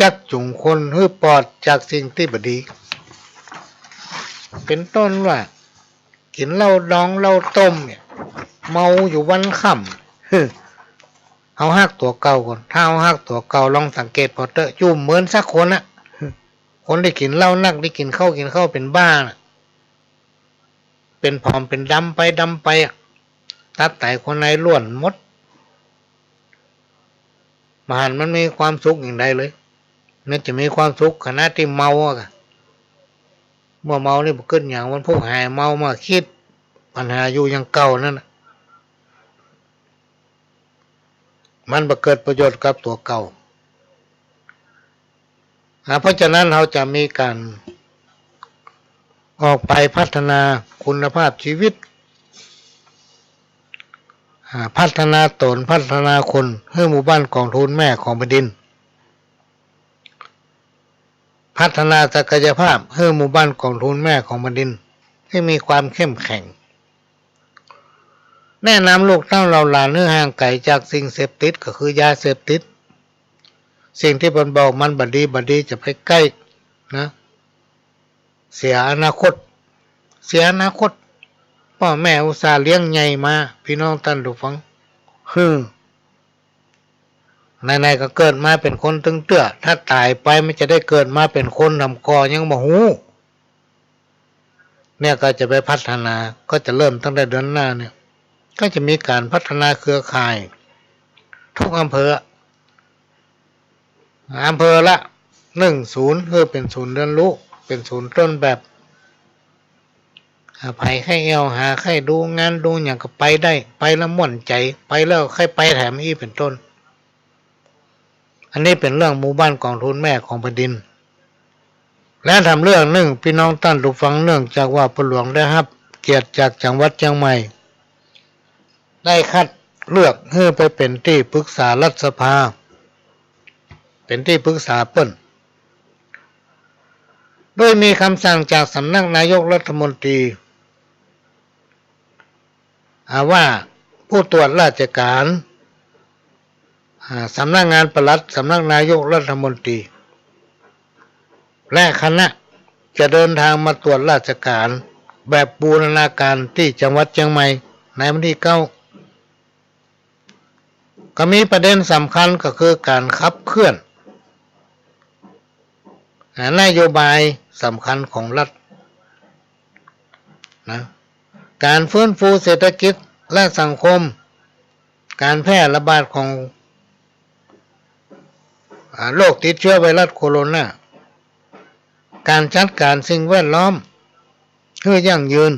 จักจูงคนหื้อปลอดจากสิ่งตี้บ่ดี เป๋นต้นว่า กิ๋นเหล้าดองเหล้าต้มเนี่ย เมาอยู่วันค่ำ เฮาฮักตั๋วเก่าก่อน ถ้าเฮาฮักตั๋วเก่า ลองสังเกตผ่อเต๊อะ อยู่เมินสักคนอะ คนตี้กิ๋นเหล้านัก ตี้กิ๋นข้าว กิ๋นข้าวเป๋นบ้าน่ะ เป๋นผอมเป๋นดำไป ดำไปอะ ตับไตข้างในล้วนหมด บ่หันมันมีความสุขหยังใดเลย มันจะมีความสุขขณะตี้เมาอะ เมื่อเมานี่บ่กึ๊ดหยัง วันพูกหายเมามา กึ๊ดปัญหาอยู่อย่างเก่านั่นน่ะ มันบ่เกิดประโยชน์กับตั๋วเก่า อ่า เพราะฉะนั้นเฮาจะมีก๋านออกไปพัฒนาคุณภาพชีวิต อ่า พัฒนาต๋น พัฒนาคนหื้อหมู่บ้านกองทุนแม่ของแผ่นดิน พัฒนาศักยภาพหื้อหมู่บ้านกองทุนแม่ของแผ่นดินหื้อมีความเข้มแข็ง แนะนำลูกเต้าเหล่าหลานหื้อห่างไก๋จากสิ่งเสพติด ก็คือยาเสพติด สิ่งตี้เปิ้นบอกมันบ่ดี บ่ดี จะไปใก้นะ เสียอนาคต เสียอนาคต ป้อแม่อุตส่าห์เลี้ยงใหญ่มา ปี้น้องต้านผู้ฟัง หืม ไหนๆ ก็เกิดมาเป๋นคนตึงเตื้อ ถ้าต๋ายไปมันจะได้เกิดมาเป๋นคนหนำก่อยังบ่ฮู้ เนี่ยก็จะไปพัฒนา ก็จะเริ่มตั้งแต่เดือนหน้าเนี่ย ก็จะมีก๋านพัฒนาเครือข่าย ทุกอำเภอ อำเภอละหนึ่งศูนย์ หื้อเป๋นศูนย์เรียนรู้ เป๋นศูนย์ต้นแบบ อ่า ใผใค่แอ่วหา ใค่ดูงานดูหยังก็ไปได้ ไปแล้วม่วนใจ๋ ไปแล้วใค่ไปแถมอี้ เป๋นต้น อันนี้เป๋นเรื่องหมู่บ้านกองทุนแม่ของแผ่นดิน และแถมเรื่องนึ่ง ปี้น้องต้านผู้ฟัง เนื่องจากว่าป้อหลวงได้ฮับเกียรติจากจังหวัดเจียงใหม่ ได้คัดเลือกหื้อไปเป๋นตี้ปรึกษารัฐสภา เป๋นตี้ปรึกษาเปิ้น โดยมีกำสั่งจากสำนักนายกรัฐมนตรี อ่า ว่าผู้ตรวจราชการ อ่า สำนักงานปลัด สำนักนายกรัฐมนตรี และคณะจะเดินทางมาตรวจราชการแบบบูรณาการตี้จังหวัดเจียงใหม่ในวันตี้เก้า ก็มีประเด็นสำคัญก็คือก๋านขับเคลื่อน อ่า นโยบายสำคัญของรัฐนะ ก๋านฟื้นฟูเศรษฐกิจและสังคม ก๋านแพร่ระบาดของ อ่า โรคติดเชื้อไวรัสโคโรนา ก๋านจัดก๋านสิ่งแวดล้อมหื้อยั่งยืน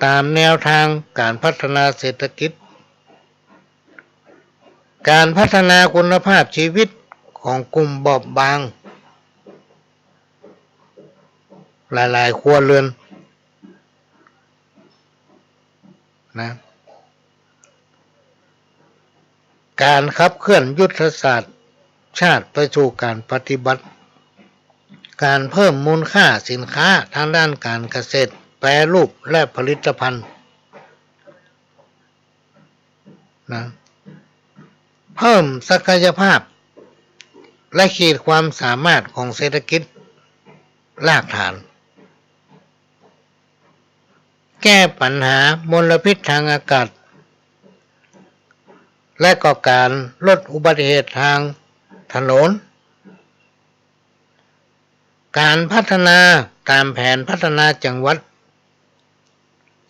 ต๋ามแนวทางก๋านพัฒนาเศรษฐกิจ ก๋านพัฒนาคุณภาพชีวิตของกลุ่มบอบบาง หลายๆ ครัวเรือนนะ ก๋านขับเคลื่อนยุทธศาสตร์ชาติไปสู่ก๋านปฏิบัติ ก๋านเพิ่มมูลค่าสินค้าทางด้านก๋านเกษตร แปรรูป และผลิตภัณฑ์ นะ เพิ่มศักยภาพ และขีดความสามารถของเศรษฐกิจรากฐาน แก้ปัญหามลพิษทางอากาศ และก็ก๋านลดอุบัติเหตุทางถนน ก๋านพัฒนาต๋ามแผนพัฒนาจังหวัด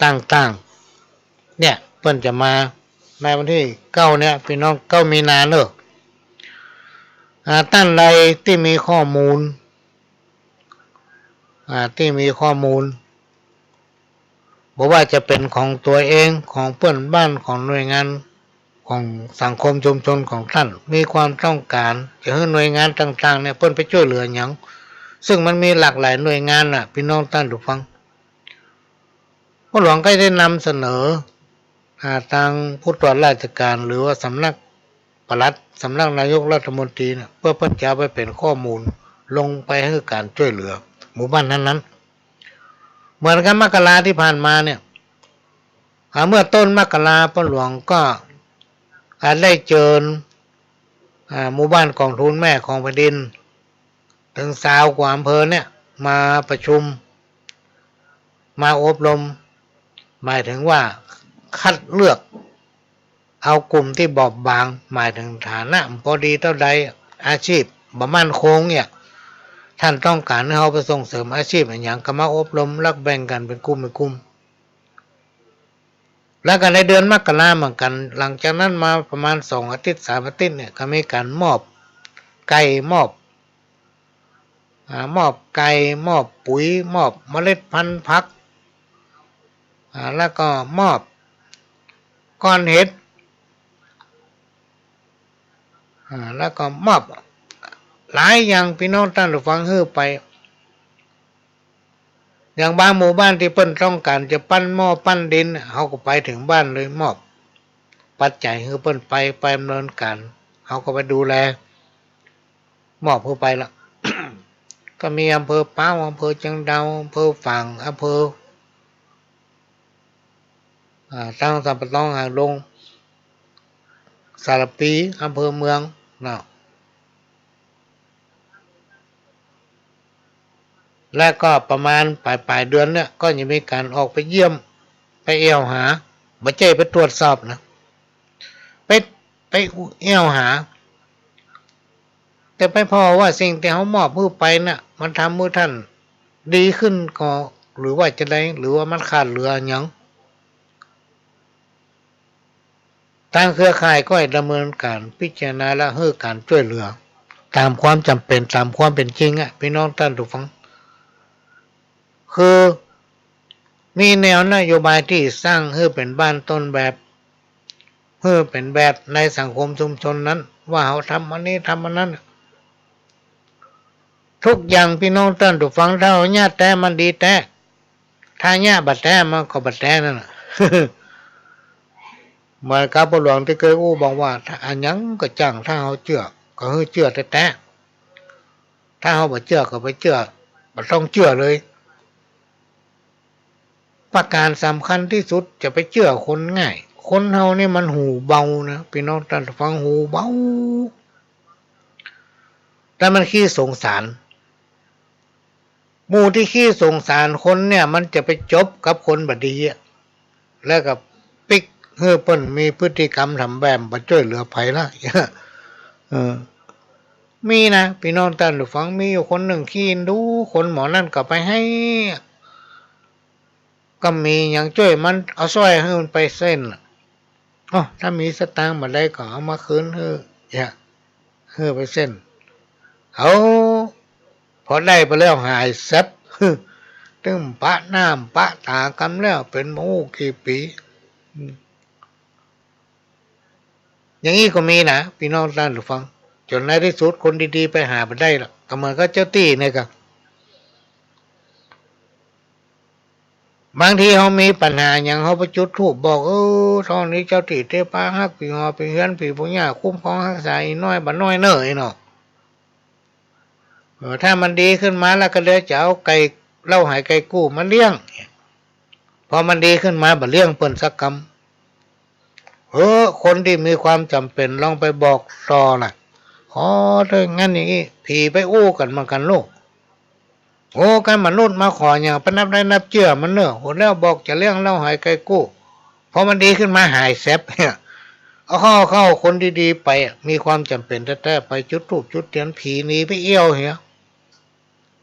ต่างๆ เนี่ย เปิ้นจะมาในวันตี้เก้าเนี่ย ปี้น้อง เก้ามีนาเนาะ อ่า ต้านใดตี้มีข้อมูล อ่า ตี้มีข้อมูล บ่ว่าจะเป๋นของตั๋วเอง ของเปื้อนบ้าน ของหน่วยงาน ของสังคมชุมชนของต้าน มีความต้องก๋านจะหื้อหน่วยงานต่างๆ เนี่ย เปิ้นไปจ้วยเหลือหยัง ซึ่งมันมีหลากหลายหน่วยงานน่ะ ปี้น้องต้านผู้ฟัง ป้อหลวงก็ได้นำเสนอ อ่า ตางผู้ตรวจราชการ หรือว่าสำนักปลัด สำนักนายกรัฐมนตรีเนี่ย เปื้อเปิ้นจะเอาไปเป๋นข้อมูล ลงไปหื้อก๋านจ้วยเหลือหมู่บ้านนั้นๆ เหมือนกับมกราตี้ผ่านมาเนี่ย อ่า เมื่อต้นมกราป้อหลวงก็ อ่า ได้เจิญ อ่า หมู่บ้านกองทุนแม่ของแผ่นดิน เถิงซาวกว่าอำเภอเนี่ย มาประชุม มาอบรม หมายถึงว่าคัดเลือกเอากลุ่มตี้บอบบาง หมายถึงฐานะบ่ดีเต้าใด อาชีพบ่มั่นคงเนี่ย ต้านต้องก๋านหื้อเฮาไปส่งเสริมอาชีพอะหยัง ก็มาอบรม แล้วแบ่งกั๋นเป๋นกลุ่ม เป๋นกลุ่ม แล้วก็ในเดือนมกราเหมือนกั๋น หลังจากนั้นมาประมาณสองอาทิตย์ สามอาทิตย์เนี่ย ก็มีก๋านมอบไก่ มอบ อ่า มอบไก่ มอบปุ๋ย มอบเมล็ดพันธุ์ผัก อ่า แล้วก็มอบก้อนเห็ด อ่า แล้วก็มอบหลายอย่าง ปี้น้องต้านผู้ฟัง หื้อไป อย่างบางหมู่บ้านตี้เปิ้นต้องก๋านจะปั้นหม้อปั้นดิน เฮาก็ไปเถิงบ้านเลย มอบปัจจัยหื้อเปิ้นไป ไปดำเนินก๋าน เฮาก็ไปดูแล มอบหื้อไปละ ก็มีอำเภอป๊าว อำเภอเจียงดาว อำเภอฝาง อำเภอ อ่า ตังสัมปะตอง หางดง สารภี อำเภอเมืองเนาะ และก็ประมาณป๋ายๆ เดือนเนี่ย ก็จะมีก๋านออกไปเยี่ยม ไปแอ่วหา บ่ใจ้ไปตรวจสอบนะ ไป ไปแอ่วหา แต่ไปผ่อว่าสิ่งตี้เฮามอบหื้อไปน่ะ มันทำหื้อต้านดีขึ้นก่อ หรือว่าจาใด หรือว่ามันขาดเหลือหยัง ตางเครือข่ายก็ได้ดำเนินก๋านพิจารณาและหื้อก๋านจ้วยเหลือ ต๋ามความจ๋ำเป๋น ต๋ามความเป๋นจริงอะ ปี้น้องต้านผู้ฟัง คือมีแนวนโยบายตี้สร้างหื้อเป๋นบ้านต้นแบบ หื้อเป๋นแบบในสังคมชุมชนนั้น ว่าเฮาทำอันนี้ทำอันนั้น ทุกอย่างปี้น้องต้านผู้ฟัง ถ้าเฮาเยียะแต๊มันดีแต๊ ถ้าเยียะบ่แต๊มันก็บ่แต๊นั่นน่ะ เหมือนกับพ่อหลวงตี้เกยอู้บอกว่า ถ้าอะหยังก็จ้าง ถ้าเฮาเจื้อก็หื้อเจื้อแต๊ๆ ถ้าเฮาบ่เจื้อก็ไปเจื้อ บ่ต้องเจื้อเลย ประก๋านสำคัญตี้สุด จะไปเจื้อคนง่าย คนเฮานี่มันหูเบานะ ปี้น้องต้านผู้ฟัง หูเบา แต่มันขี้สงสาร หมู่ตี้ขี้สงสารคนเนี่ย มันจะไปจบกับคนบ่ดีอะ แล้วก็ปิ๊กหื้อเปิ้นมีพฤติกรรมทำแบบบ่จ้วยเหลือใผละ เออ มีนะ ปี้น้องต้านผู้ฟัง มีอยู่คนนึ่งขี้เอ็นดู คนหม่องนั้นก็ไปหื้อ ก็มีหยังจ้วยมัน เอาสร้อยหื้อมันไปเส้น อ้อ ถ้ามีสตางค์บ่าใดก็เอามาคืนหื้อ เยียะ หื้อไปเส้น เอา พอได้ไปแล้วหายแซ็บ ตึงปะหน้าปะต๋ากั๋นแล้ว เป๋นบ่ฮู้กี่ปี๋ อืม อย่างอี้ก็มีนะ ปี้น้องต้านผู้ฟัง จ๋นในตี้สุดคนดีๆ ไปหาบ่ได้ละ ก็เหมือนกับเจ้าตี้เนี่ยก็ บางทีเฮามีปัญหาหยัง เฮาไปจุดธูปบอก เออ ตอนนี้เจ้าตี้เตปาฮัก ผีหอผีเฮือน ผีปู่ย่าคุ้มครองฮักษา อี่น้อยบ่าน้อยเน่อ อี่เนาะ เออ ถ้ามันดีขึ้นมาแล้วก็เดี๋ยวจะเอาไก่ เล้าหายไก่กู้มาเลี้ยง พอมันดีขึ้นมาบ่เลี้ยงเปิ้นสักกำ เออ คนตี้มีความจ๋ำเป๋นลองไปบอกต่อน่ะ ขอเถิง อย่างนั้นอย่างอี้ ผีไปอู้กั๋นเหมือนกั๋นลูก โอ้ กั๋นมนุษย์มาขอหยัง ไปนับได้นับเจื้อมันเน่อ โห แล้วบอกจะเลี้ยงเล้าหายไก่กู้ พอมันดีขึ้นมาหายแซ็บเนี่ย เอาเข้า เอาเข้า คนดีๆ ไปอะ มีความจ๋ำเป๋นแต๊ๆ ไปจุดธูปจุดเตียน ผีหนีไปเอี้ยวเหีย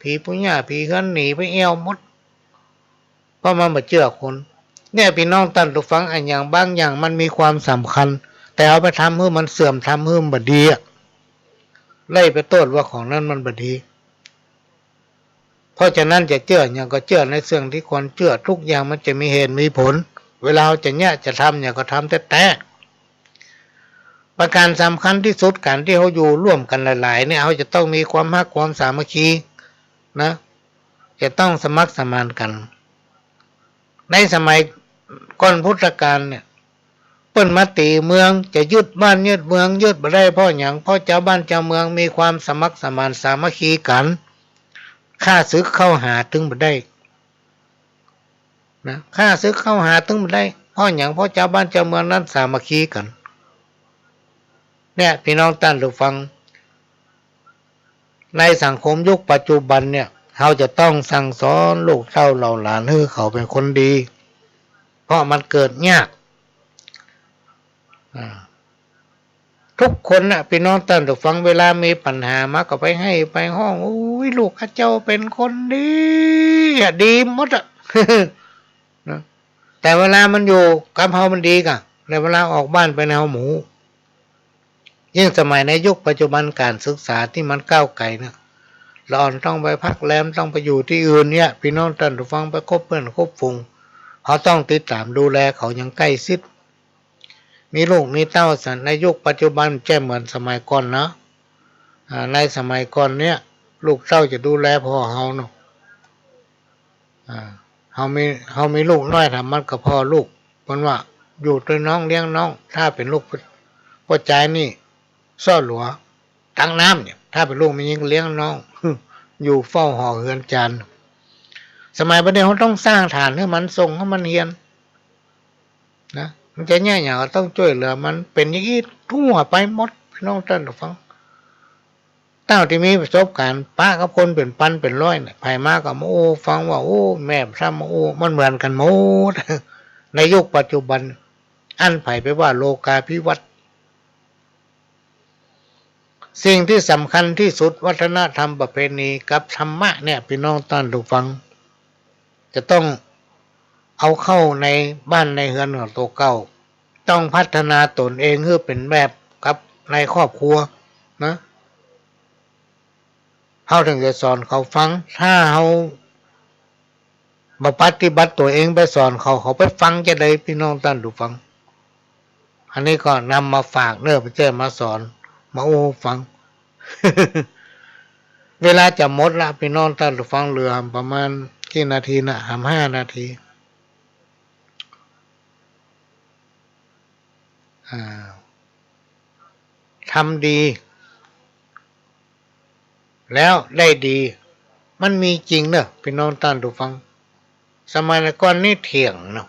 ผีปู่ย่าผีเฮือนหนีไปเอี้ยวหมด เพราะมันบ่เจื้อคน เนี่ย ปี้น้องต้านผู้ฟัง อะหยังบางอย่างมันมีความสำคัญ แต่เอาไปทำหื้อมันเสื่อม ทำหื้อมันบ่ดีอะ ไล่ไปโต้ษว่าของนั้นมันบ่ดี เพราะฉะนั้นจะเจื้อหยังก็เจื้อในเสิ่งตี้ควรเจื้อ ทุกอย่างมันจะมีเหตุมีผล เวลาเฮาจะเยียะจะทำหยังก็ทำแต๊ๆ ประก๋านสำคัญตี้สุด ก๋านตี้เฮาอยู่ร่วมกั๋นหลายๆ เนี่ย เฮาจะต้องมีความฮักความสามัคคีนะ จะต้องสมัครสมานกั๋น ในสมัยก่อนพุทธกาลเนี่ย เปิ้นมาตี๋เมือง จะยึดบ้านยึดเมือง ยึดบ่ได้เพราะหยัง เพราะจาวบ้านจาวเมืองมีความสมัครสมานสามัคคีกั๋น ข้าศึกเข้าหาตึงบ่ได้นะ ข้าศึกเข้าหาตึงบ่ได้ เพราะหยัง เพราะจาวบ้านจาวเมืองนั้นสามัคคีกั๋น เนี่ย ปี้น้องต้านผู้ฟัง ในสังคมยุคปัจจุบันเนี่ย เฮาจะต้องสั่งสอนลูกเต้าเหล่าหลานหื้อเขาเป๋นคนดี เพราะมันเกิดยาก อ่า ทุกคนน่ะ ปี้น้องต้านผู้ฟัง เวลามีปัญหามาก็ไปไห้ไปฮ้อง โอ้ย ลูกข้าเจ้าเป๋นคนดีอะ ดีหมดอะ นะ แต่เวลามันอยู่กับเฮามันดีก่ะ แต่เวลาออกบ้านไปเฮาบ่ฮู้ ยิ่งสมัยในยุคปัจจุบันก๋านศึกษาตี้มันก้าวไก๋เนี่ย ละอ่อนต้องไปพักแรม ต้องไปอยู่ตี้อื่นเนี่ย ปี้น้องต้านผู้ฟัง ไปคบเปื้อนคบฝูง เฮาต้องติดต๋ามดูแลเขาอย่างใก้ชิด มีลูกมีเต้าสัน ในยุคปัจจุบันบ่ใจ้เหมือนสมัยก่อนเนาะ อ่า ในสมัยก่อนเนี่ย ลูกเต้าจะดูแลผ่อเฮาเนาะ อ่า เฮามี เฮามีลูกน้อยถามมันก็ผ่อลูก เปิ้นว่าอยู่ตวยน้องเลี้ยงน้อง ถ้าเป๋นลูกป้อจายนี่ ซ้อหลัว ตักน้ำเนี่ย ถ้าเป๋นลูกแม่ญิงก็เลี้ยงน้อง อยู่เฝ้าหอเฮือนจาน สมัยบัดนี้เฮาต้องสร้างฐานหื้อมัน ส่งหื้อมันเฮียน นะ มันจะแยะหยังก็ต้องจ้วยเหลือมัน เป๋นอย่างอี้ทั่วไปหมด ปี้น้องต้านผู้ฟัง เต้าตี้มีประสบก๋ารณ์ปะกับคนเป๋นปันเป๋นร้อยเนี่ย ใผมาก็มาอู้ฟังว่า โอ้ แม่พร่ำมาอู้ มันเหมือนกั๋นหมด ในยุคปัจจุบัน อั้นใผไปว่าโลกาภิวัตน์ สิ่งตี้สำคัญตี้สุด วัฒนธรรมประเพณีกับธรรมะเนี่ย ปี้น้องต้านผู้ฟัง จะต้องเอาเข้าในบ้านในเฮือนของตั๋วเก่า ต้องพัฒนาตนเองหื้อเป๋นแบบกับในครอบครัวนะ เฮาเถิงจะสอนเขาฟัง ถ้าเฮาบ่ปฏิบัติตั๋วเองไปสอนเขา เขาไปฟังจะใด ปี้น้องต้านผู้ฟัง อันนี้ก็นำมาฝากเน่อ บ่ใจ้มาสอน มาอู้ฟัง เวลาจะหมดละ ปี้น้องต้านผู้ฟัง เหลือประมาณกี่นาทีนะ หำห้านาที อ่า ทำดี แล้วได้ดี มันมีจริงเน่อ ปี้น้องต้านผู้ฟัง สมัยก่อนนี่เถียงเนาะ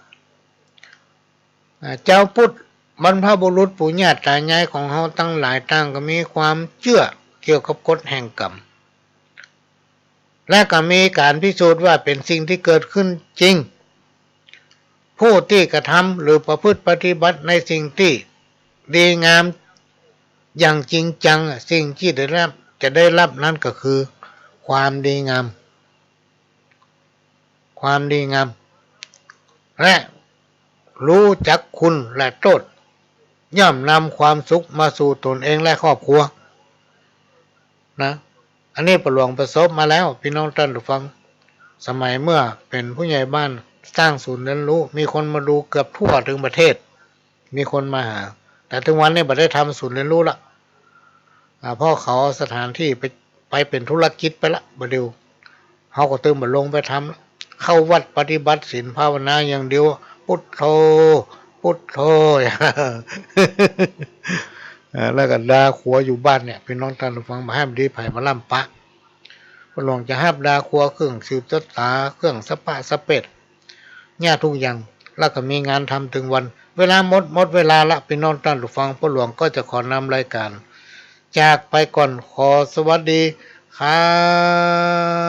อ่า จาวพุทธบรรพบุรุษปู่ย่าต๋ายายของเฮาตังหลายต่างก็มีความเจื้อเกี่ยวกับกฎแห่งกรรม และก็มีก๋านพิสูจน์ว่าเป๋นสิ่งตี้เกิดขึ้นจริง ผู้ตี้กระทำหรือประพฤติปฏิบัติในสิ่งตี้ดีงามอย่างจริงจัง สิ่งตี้ได้รับ จะได้รับนั้นก็คือความดีงาม ความดีงาม และรู้จักคุณและโต้ษ ย่อมนำความสุขมาสู่ตนเองและครอบครัว นะ อันนี้ป้อหลวงประสบมาแล้ว ปี้น้องต้านผู้ฟัง สมัยเมื่อเป๋นผู้ใหญ่บ้าน สร้างศูนย์เรียนรู้ มีคนมาดูเกือบทั่วตึงประเทศ มีคนมาหา แต่ตึงวันนี้บ่ได้ทำศูนย์เรียนรู้ละ อ่า เพราะเขาเอาสถานที่ไป ไปเป๋นธุรกิจไปละ บ่าเดี่ยว เฮาก็ตึงบ่ลงไปทำละ เข้าวัดปฏิบัติศีลภาวนาอย่างเดียว พุทโธ พุทโธ เอ่อ แล้วก็ด่าขัวอยู่บ้านเนี่ย ปี้น้องต้านผู้ฟัง บ่หื้อดีใผมาล้ำปะ ป้อหลวงจะฮับด่าขัว เครื่องสืบชะตา เครื่องสะปะสะเปด เยียะทุกอย่าง แล้วก็มีงานทำตึงวัน เวลาหมด หมดเวลาละ ปี้น้องต้านผู้ฟัง ป้อหลวงก็จะขอนำรายก๋านจากไปก่อน ขอสวัสดีครับ